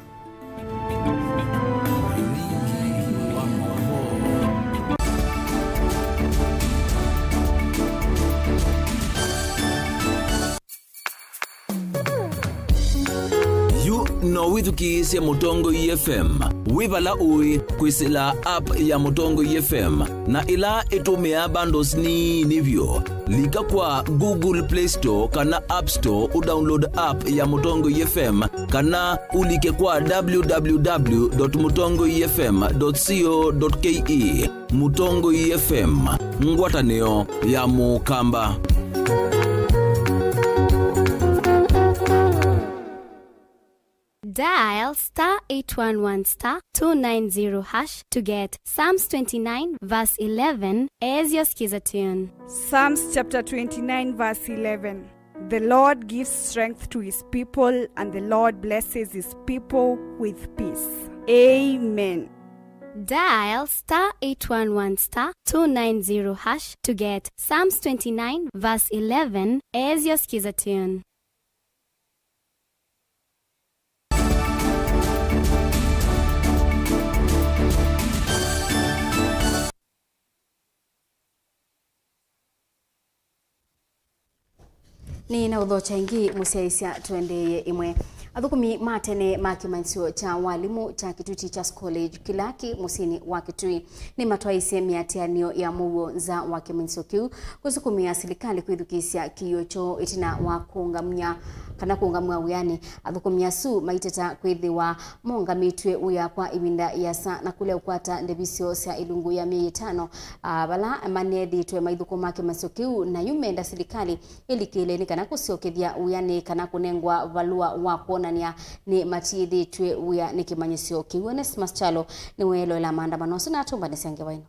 Yu no wĩthukĩĩsye Mũtongoi F M wĩ vala ũĩ kwĩsĩla app ya Mũtongoi F M, na ĩla ĩtũmĩaa bundles nini vyũ. Lika kwa Google Play Store kana App Store ũdownload app ya Mũtongoi F M, kana ũlike kwa w w w dot mũtongoi f m dot co dot k e. Mũtongoi F M, ngwatanĩo ya Mũkamba. Dial star eight one one star two nine zero hash to get Psalms twenty-nine verse eleven as your skiza tune. Psalms chapter twenty-nine, verse eleven. The Lord gives strength to his people, and the Lord blesses his people with peace. Amen. Dial star eight one one star two nine zero hash to get Psalms twenty-nine verse eleven as your skiza tune. Nĩ na ũthokya ĩngĩ, mũsyaĩĩsya, tũendeeye ĩmwe. Athũkũmi ma tene ma kĩmanyĩsyo kya walimũ kya Kitui Teachers College kĩla kĩ mũsyĩnĩ wa Kitui nĩmatwaĩĩsye mĩatĩanĩo ya mũuo nza wa kĩmanyĩsyo kĩu kũsukumĩa silikalĩ kwĩthukĩĩsya kĩio kyoo ĩtina wa kũũngamw'a kana kũũngamw'a wĩanĩ. Athũkũmi asu maiteta kwĩthĩwa maũngamĩtw'e wĩa kwa ĩvinda ĩasa na kũlea kũkwata ndevi syoo sya ĩlungu ya myei ĩtano, a, vala maneethĩĩtwe maithũkũma kĩmanyĩsyo kĩu, na yu menda silikalĩ ĩlikĩle nĩ kana kũsyokethya wĩanĩ kana kũnengwa valũa wa kwonany'a nĩ matiĩthĩĩtw'e wĩa nĩ kĩmanyĩsyo kĩu. Onesmus Kyalo nĩweloela maandamano asu na atũmbanĩsya ngewa ĩno.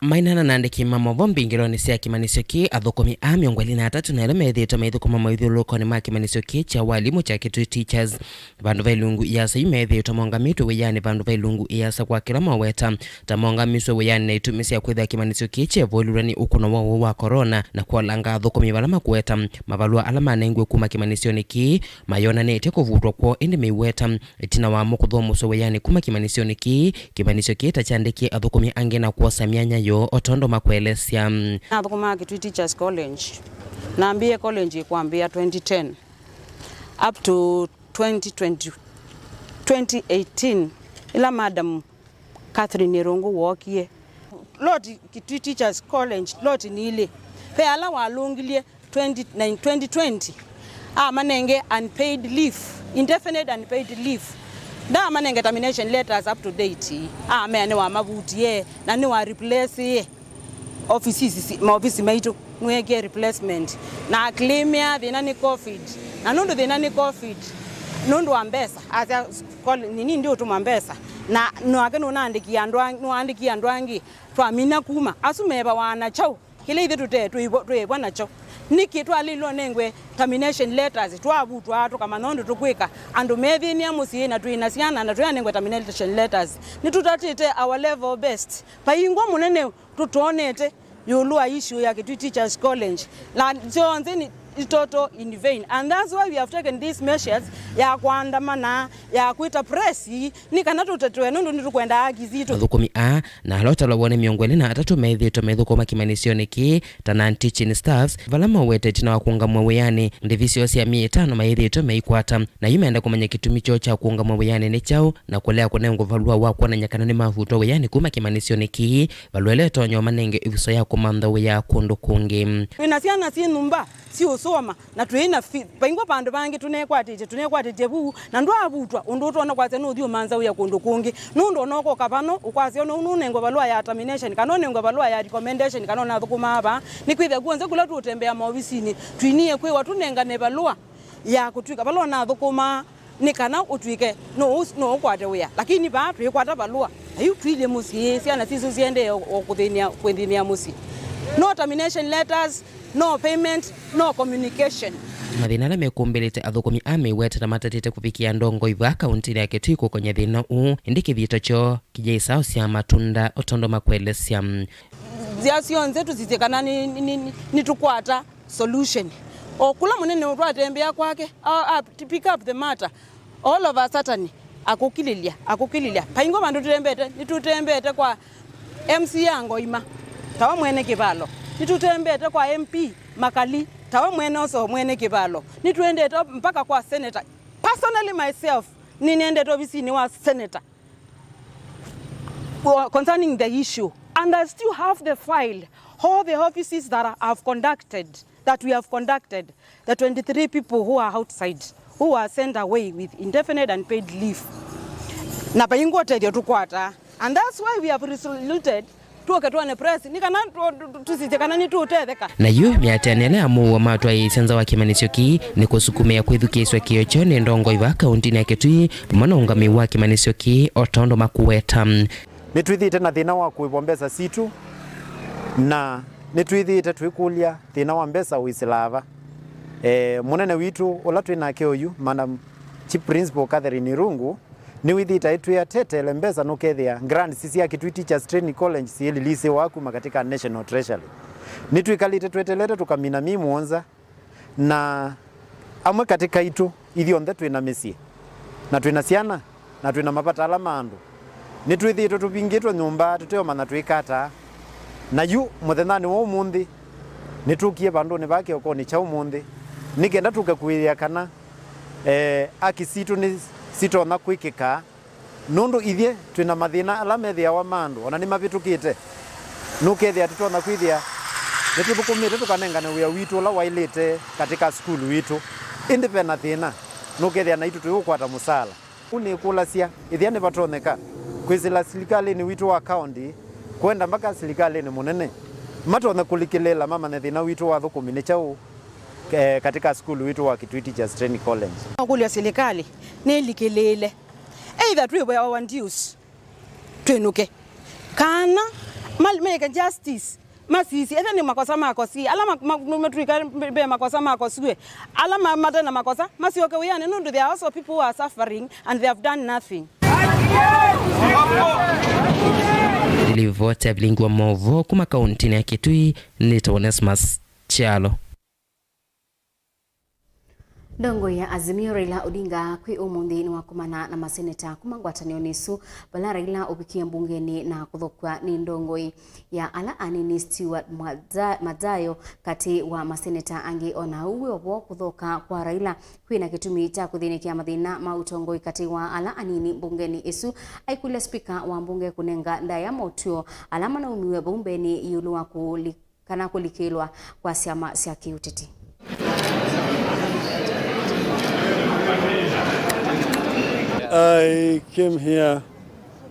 Maineena na andĩki ma maũvoo mbingĩlonĩ sya kĩmanyĩsyo kĩĩ, athũkũmi aa mĩongo ĩlĩ na atatũ na elĩ methĩĩtwe maithũkũma maithyũlũlũkonĩ ma kĩmanyĩsyo kĩĩ kya walimu kya Kitui Teachers vandũ va ilungu iasa yu methĩĩtwe maũngamĩtwe wĩanĩ vandũ va ilungu iasa kwa kĩla maweta ta maũngamiswe wĩanĩ na itumi sya kwĩthĩa kĩmanyĩsyo kĩĩ kyevolilwe nĩ ũkũno wa ũwau wa corona na kwolanga athũkũmi vala makũweta mavalũa ala manengiwe kuma kĩmanyĩsyonĩ kĩĩ mayonanĩtye kũvutwa kwoo, ĩndĩ mĩweta ĩtina wamo kũthũmũsw'a wĩanĩ kuma kĩmanyĩsyonĩ kĩĩ, kĩmanyĩsyo kĩĩ ta kyandĩkie athũkũmi angĩ na kwosa myanya yoo, o tondũ makũelesya. Nathũkũmaa Kitui Teachers College. Nambĩĩe college kwambĩĩa twenty ten up to twenty twenty, twenty eighteen, ĩla Madam Catherine Irungu wookie. Lot Kitui Teachers College, lot nĩ ilĩ. Ve ala walũngilye twenty, na in twenty twenty, amanenge unpaid leave, indefinite unpaid leave. Ndaamanenge termination letters up to date. Amea nĩwamavutie na nĩwa replace offices, maofisi maitũ, nĩweekie replacement. Na aclaimĩa thĩna nĩ covid. Na nũndũ thĩna nĩ covid, nũndũ wa mbesa, asya, "Kol-, nini ndiũtũma mbesa." Na nake nũnaandĩkie andũ ang-, nũandĩkie andũ angĩ, twamina kuma. Asu mevawa na kyaũ? Kĩla ithyĩ tũte twĩvo-, twĩĩvwa nakyo. Nĩkĩ twalĩlwe nengwe termination letters? Twavutwa tũkamanya ũndũ tũkwĩka. Andũ methĩnĩa mũsyĩ na twĩ na syana na tũyanengwe termination letters. Nĩtũtatĩte our level best. Vaingwa mũnene tũtonete ĩũlũ wa issue ya Kitui Teachers College. Na syonthe nĩ itoto in vain. And that's why we have taken these measures ya kwandamana, ya kwĩta press, nĩ kana tũtetwe nũndũ nĩtũkwenda haki sitũ. Athũkũmi aa na ala ũtalo woo nĩ mĩongo ĩlĩ na atatũ methĩĩtwe maithũkũma kĩmanyĩsyonĩ kĩĩ ta non-teaching staffs, vala mawete ĩtina wa kũũngamw'a wĩanĩ, ndĩvi syoo sya myei ĩtano mayĩthĩĩtwe maikwata, na yu menda kũmanya kĩtumi kyoo kya kũũngamw'a wĩanĩ nĩ kyaũ, na kũlea kũnengwa valũa wa kwonany'a kana nĩmavutwa wĩanĩ kuma kĩmanyĩsyonĩ kĩĩ, valũa ĩla ĩtonya ũmanenge ĩvuso ya kũmantha wĩa kũndũ kũngĩ. Twĩ na syana syĩ nyũmba, Siũsoma, na twĩ na fi-, vaingwa vandũ vangĩ tũnekwatĩtye, tũnekwatĩtye vu, na ndwavutwa ũndũ ũtonya kwasya nũthi ũmanza wĩa kũndũ kũngĩ. Nũndũ ona ũkoka vano, ũkwasya ũnũ nũnengwe valũa ya termination, kana ũnengwe valũa ya recommendation, kana ũnathũkũmaa vaa. Nĩkwĩthĩa kuonthe kũla tũũtembea maovisinĩ, twinie kwĩwa tũnengane valũa ya kũtw'ĩka vala ũnathũkũmaa, nĩ kana ũtw'ĩke no ũs-, no ũkwate wĩa. Lakini vaa twĩkwata valũa, na yu tũilye mũsyĩ, syana sitũ siendee o, o kũthĩnĩa, kwĩthĩnĩa mũsyĩ. No termination letters, no payment, no communication. Mathĩna ala mekũmbĩlĩte athũkũmi a mĩwete na matatĩte kũvikĩa ndongoi vaa kauntinĩ ya Kitui kũkony'a thĩna ũũ, ĩndĩ kĩthito kyoo kĩyĩsaa ũsyaa matunda o tondũ makũelesya. Nzĩa syonthe tũsisye kana nĩ, nĩ, nĩ, nĩ, nĩtũkwata solution. O kũla mũnene ũtwatembea kwake, a, a, to pick up the matter, all of a sudden, akũkilĩlya, akũkilĩlya. Paingwa vandũ tũtembete, nĩtũtembete kwa M C A Ngoima, tawe mwene kĩvalo. Nĩtũtembete kwa M P Makali, tawe mwene ũso mwene kĩvalo. Nĩtũendete mpaka kwa senator. Personally myself, nĩnendete ovisinĩ wa senator concerning the issue, and I still have the file, all the offices that I have conducted, that we have conducted, the twenty-three people who are outside, who were sent away with indefinite unpaid leave. Na vaingwa ũtethyo tũkwata, and that's why we have resoluted tũke twone press, nĩ kana tũ-, tũ-, tũ-, tũsisye kana nĩtũũtetheka. Na yu mĩatĩanĩ ĩla ya mũuo matwaĩĩsye nza wa kĩmanyĩsyo kĩĩ nĩ kũsukumĩa kwĩthukĩĩsw'a kĩĩo kyoo nĩ ndongoi vaa kauntinĩ ya Kitui, vamwe na ũngamĩi wa kĩmanyĩsyo kĩĩ, o tondũ makũweta. Nĩtwĩthĩĩte na thĩna wa kũĩvwa mbesa sitũ, na nĩtwĩthĩĩte twĩkũlya thĩna wa mbesa ũĩsĩlaa va. E, mũnene witũ ũla twĩ nake oyu, Madam Chief Principal Catherine Irungu, nĩwĩthĩĩte aitwĩa tetele mbesa nũkethĩa grants sya Kitui Teachers Training College syĩlilisiwa kuma katika National Treasury. Nĩtwĩkalĩte twetelete tũkamina myei mũonza, na amwe katĩ kaitũ ithyonthe twĩ na mĩsyĩ, na twĩ na syana, na twĩ na mavata ala ma andũ. Nĩtwĩthĩĩtwe tũvingĩtwe nyũmba tũteũmanya twĩka ata. Na yu mũthenyanĩ wa ũmũnthĩ, nĩtũkie vandũnĩ vaa kĩokonĩ kya ũmũnthĩ, nĩ kenda tũke kũĩĩa kana, eh, aki sitũ nĩ sitonya kwĩkĩka, nũndũ ithyĩ twĩ na mathĩna ala methĩawa ma andũ, ona nĩmavĩtũkĩte. Nũkethĩa tũtonya kwĩthĩa nĩtũthũkũmĩte tũkanengane wĩa witũ ũla waĩlĩte katĩ ka sukulu witũ, ĩndĩ ve na thĩna, nũkethĩa naitũ tũiũkwata mũsaala. Ũu nĩkũlasya, ĩthĩa nĩvatonyeka kwĩsĩla silikalĩnĩ witũ wa kaũntĩ, kwenda mpaka silikalĩnĩ mũnene, matonye kũlikĩlĩĩla mamanye thĩna witũ wa athũkũmi nĩ kyaũ, eh, katĩ ka sukulu witũ wa Kitui Teachers Training College. Kũlya silikalĩ nĩlikĩlĩĩle, either twĩveawa dues twĩnũke, kana ma-, meke justice. Masisye, ethĩwa nĩ makosa makosie, ala ma-, ma-, ma-, matwĩka ve makosa makosiwe, ala ma-, mate na makosa, masyoke wĩanĩ, nũndũ there are also people who are suffering and they have done nothing. Nĩlivoti ya vilingi wa maũvoo kuma kauntinĩ ya Kitui, nĩtawa Onesmus Kyalo. Ndongoi ya Azimio Raila Odinga kwĩ ũmũnthĩ nĩwakomana na maseneta kuma ngwatanĩonĩ ĩsu, vala Raila ũvikie mbungenĩ na kũthokwa nĩ ndongoi ya ala anini Stewart Mwaza-, Mathayo, katĩ wa maseneta angĩ. O na ũu wĩ o vo, kũthoka kwa Raila kwĩ na kĩtumi kya kũthĩnĩkĩa mathĩna ma ũtongoi katĩ wa ala anini mbungenĩ ĩsu. Aikũlya spika wa mbunge kũnenga ndaĩa motw'ĩo ala manaumiw'e vau mbeenĩ ĩũlũ wa kũli-, kana kũlikĩlwa kwa syama sya kĩũteti. I came here,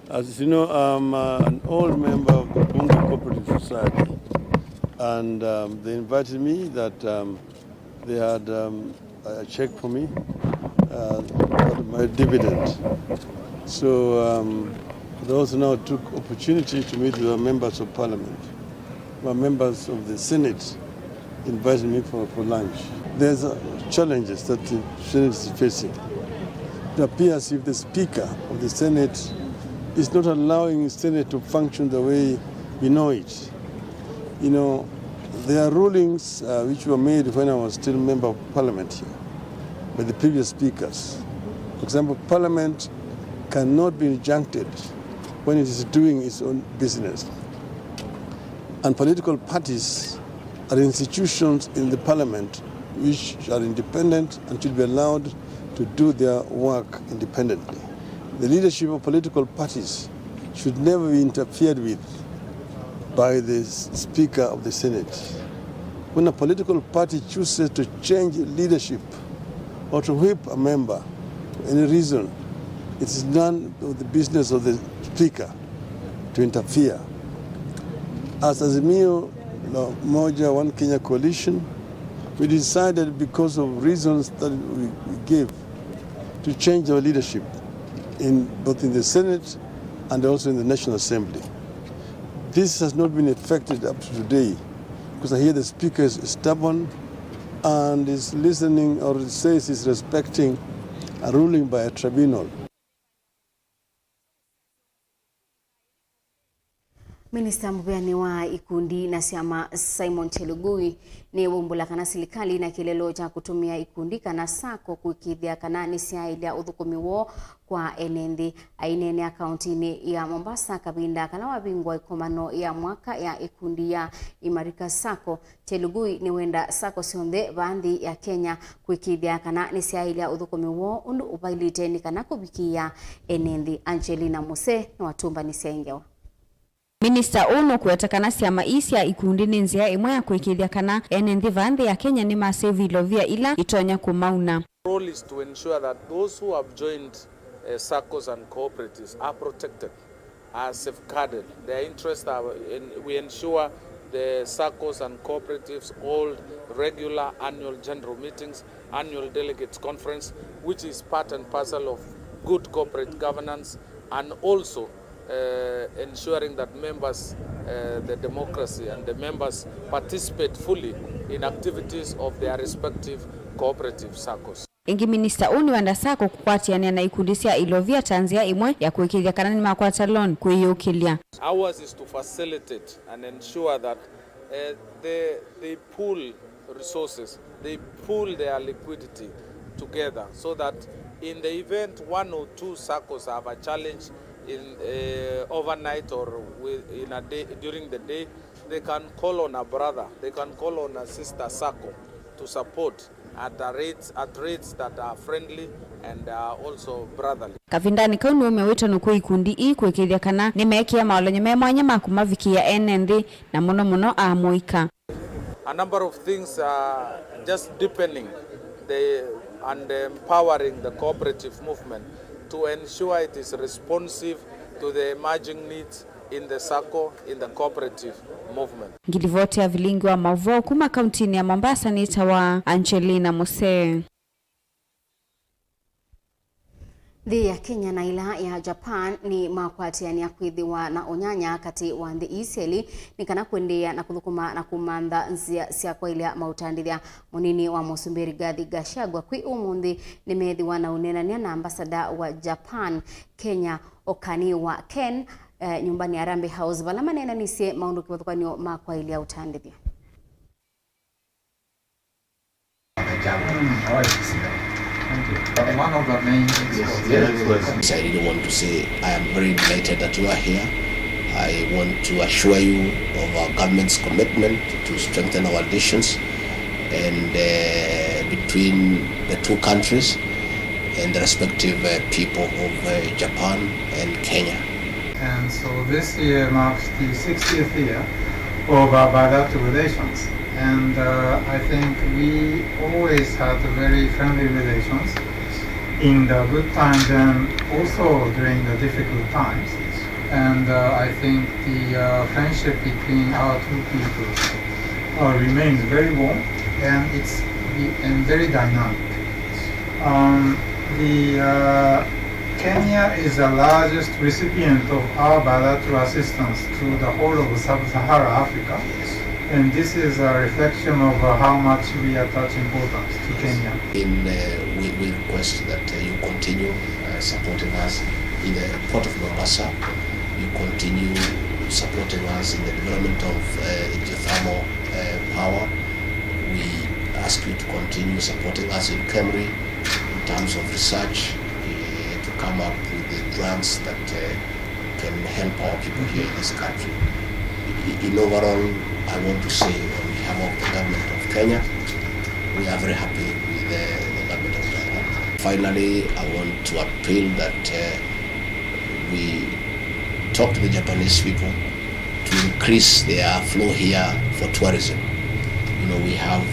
as you know, I'm, uh, an old member of the Bunge Cooperative Society, and, um, they invited me that, um, they had, um, a check for me, uh, my dividend. So, um, I also now took opportunity to meet with the members of parliament. My members of the Senate invited me for, for lunch. There's, uh, challenges that the Senate is facing. It appears if the Speaker of the Senate is not allowing the Senate to function the way we know it. You know, there are rulings, uh, which were made when I was still member of parliament here by the previous speakers. For example, parliament cannot be injuncted when it is doing its own business. And political parties are institutions in the parliament which are independent and should be allowed to do their work independently. The leadership of political parties should never be interfered with by the s-, Speaker of the Senate. When a political party chooses to change leadership or to whip a member for any reason, it is none of the business of the speaker to interfere. As Azimio la Umoja One Kenya Coalition, we decided, because of reasons that we, we gave, to change our leadership in both in the Senate and also in the National Assembly. This has not been effected up to today, because I hear the speaker is stubborn and is listening or says he's respecting a ruling by a tribunal. Minista mũvĩanĩ wa ikundi na syama Simon Chelugui nĩwaumbũla kana silikalĩ ĩna kĩlelo kya kũtũmĩa ikundi kana sacco kũĩkĩĩthya kana nĩsyaĩlya ũthũkũmi woo kwa ene nthĩ. Aineenea kauntinĩ ya Mombasa kavinda kala wavingwa ĩkomano ya mwaka ya ikundi ya Imarika Sacco, Chelugui nĩwenda sacco syonthe vaa nthĩ ya Kenya kũĩkĩĩthya kana nĩsyaĩlya ũthũkũmi woo ũndũ ũvailĩte nĩ kana kũvikĩĩa ene nthĩ. Angelina Muse nĩwatũmbanĩsya ĩ ngewa. Minista ũũ nũkũweta kana syama ii sya ikundi nĩ nzĩa ĩmwe ya kũĩkĩĩthya kana ene nthĩ vaa nthĩ ya Kenya nĩmasĩvi ilovia ila itonya kũmauna. Role is to ensure that those who have joined, uh, saccos and cooperatives are protected, are safeguarded. Their interests are, en-, we ensure the saccos and cooperatives hold regular annual general meetings, annual delegates conference, which is part and parcel of good corporate governance, and also, uh, ensuring that members, uh, the democracy and the members participate fully in activities of their respective cooperative saccos. Ĩngĩ, minista ũũ nĩwenda sacco kũkwatĩanĩa na ikundi sya ilovia ta nzĩa ĩmwe ya kũĩkĩĩthya kana nĩmakwata loan kwĩyũkĩlya. Ours is to facilitate and ensure that, uh, they, they pool resources, they pool their liquidity together so that in the event one or two saccos have a challenge in, uh, overnight or with, in a day, during the day, they can call on a brother, they can call on a sister sacco to support at a rates, at rates that are friendly and are also brotherly. Kavindanĩ kau nĩwaumya wĩtano kwĩ ikundi ii kũĩkĩĩthya kana nĩmeekĩa maolany'o me mwanya ma kũmavikĩĩa ene nthĩ, na mũno mũno amũika. A number of things are just deepening the, and empowering the cooperative movement to ensure it is responsive to the emerging needs in the sacco, in the cooperative movement. Ngilivoti ya vilingi wa maũvoo kuma kauntinĩ ya Mombasa nĩtawa Angelina Musee. Nthĩ ya Kenya na ĩla ya Japan nĩmakwatĩanĩa kwĩthĩwa na ũnyanya katĩ wa nthĩ ii syelĩ nĩ kana kũendeea na kũthũkũma na kũmantha nzĩa sya kwaĩlya maũtandĩthya. Mũnini wa Mũsumbĩ Rigathi Gachagua kwĩ ũmũnthĩ nĩmeethĩwa na ũneenany'a na ambasada wa Japan Kenya, Okaniwa Ken, eh, nyũmbanĩ ya Harambee House, vala maneenanisye maũndũ kĩvathũkany'o ma kwaĩlya ũtandĩthya. One of the main exports. Yes, yes. I really want to say I am very delighted that you are here. I want to assure you of our government's commitment to strengthen our relations and, uh, between the two countries and the respective, uh, people of, uh, Japan and Kenya. And so this year marks the sixtieth year of our bilateral relations. And, uh, I think we always had very friendly relations in the good times and also during the difficult times. And, uh, I think the, uh, friendship between our two peoples, uh, remains very warm and it's, and very dynamic. Um, the, uh, Kenya is the largest recipient of our bilateral assistance to the whole of Sub-Saharan Africa, and this is a reflection of, uh, how much we attach importance to Kenya. In, uh, we, we request that, uh, you continue, uh, supporting us in the Port of Mombasa, you continue supporting us in the development of, uh, geothermal, uh, power. We ask you to continue supporting us in KEMRI in terms of research, uh, to come up with the drugs that, uh, can help our people here in this country. I-, in overall, I want to say on behalf of the government of Kenya, we are very happy with the, the government of Taiwan. Finally, I want to appeal that, uh, we talk to the Japanese people to increase their flow here for tourism. You know, we have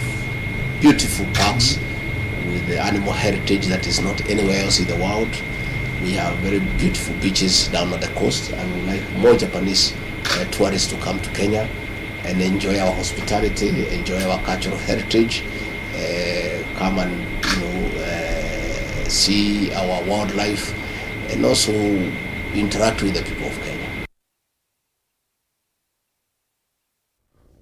beautiful parks with the animal heritage that is not anywhere else in the world. We have very beautiful beaches down at the coast, and we like more Japanese uh, tourists to come to Kenya and enjoy our hospitality, enjoy our cultural heritage, uh, come and you know uh, see our wildlife, and also interact with the people of Kenya.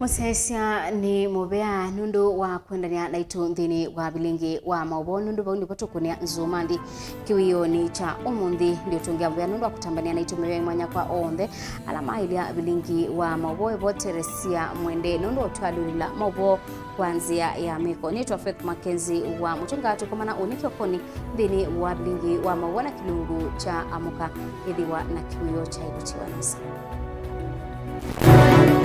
Mũsyaĩĩsya nĩ mũvea nũndũ wa kwendany'a naitũ nthĩnĩ wa vilingi wa maũvoo, nũndũ vau nĩvo tũkũnĩa nzũma nthĩ kĩwĩoonĩ kya ũmũnthĩ. Nĩ ũtũngĩa mũvea nũndũ wa kũtambany'a naitũ mĩvea mwanya kwa onthe ala maĩlya vilingi wa maũvoo. Ĩvo Teresia Mwende nũndũ wa ũtwalũlĩla maũvoo kwa nzĩa ya mĩko. Nĩtwa Faith Mackenzie wa Mũtũnga, tũkomana ũnĩ kĩokonĩ nthĩnĩ wa vilingi wa maũvoo na kĩlungu kya Amũka. Ĩthĩwa na kĩwĩoo kya ĩvuti wa nesa.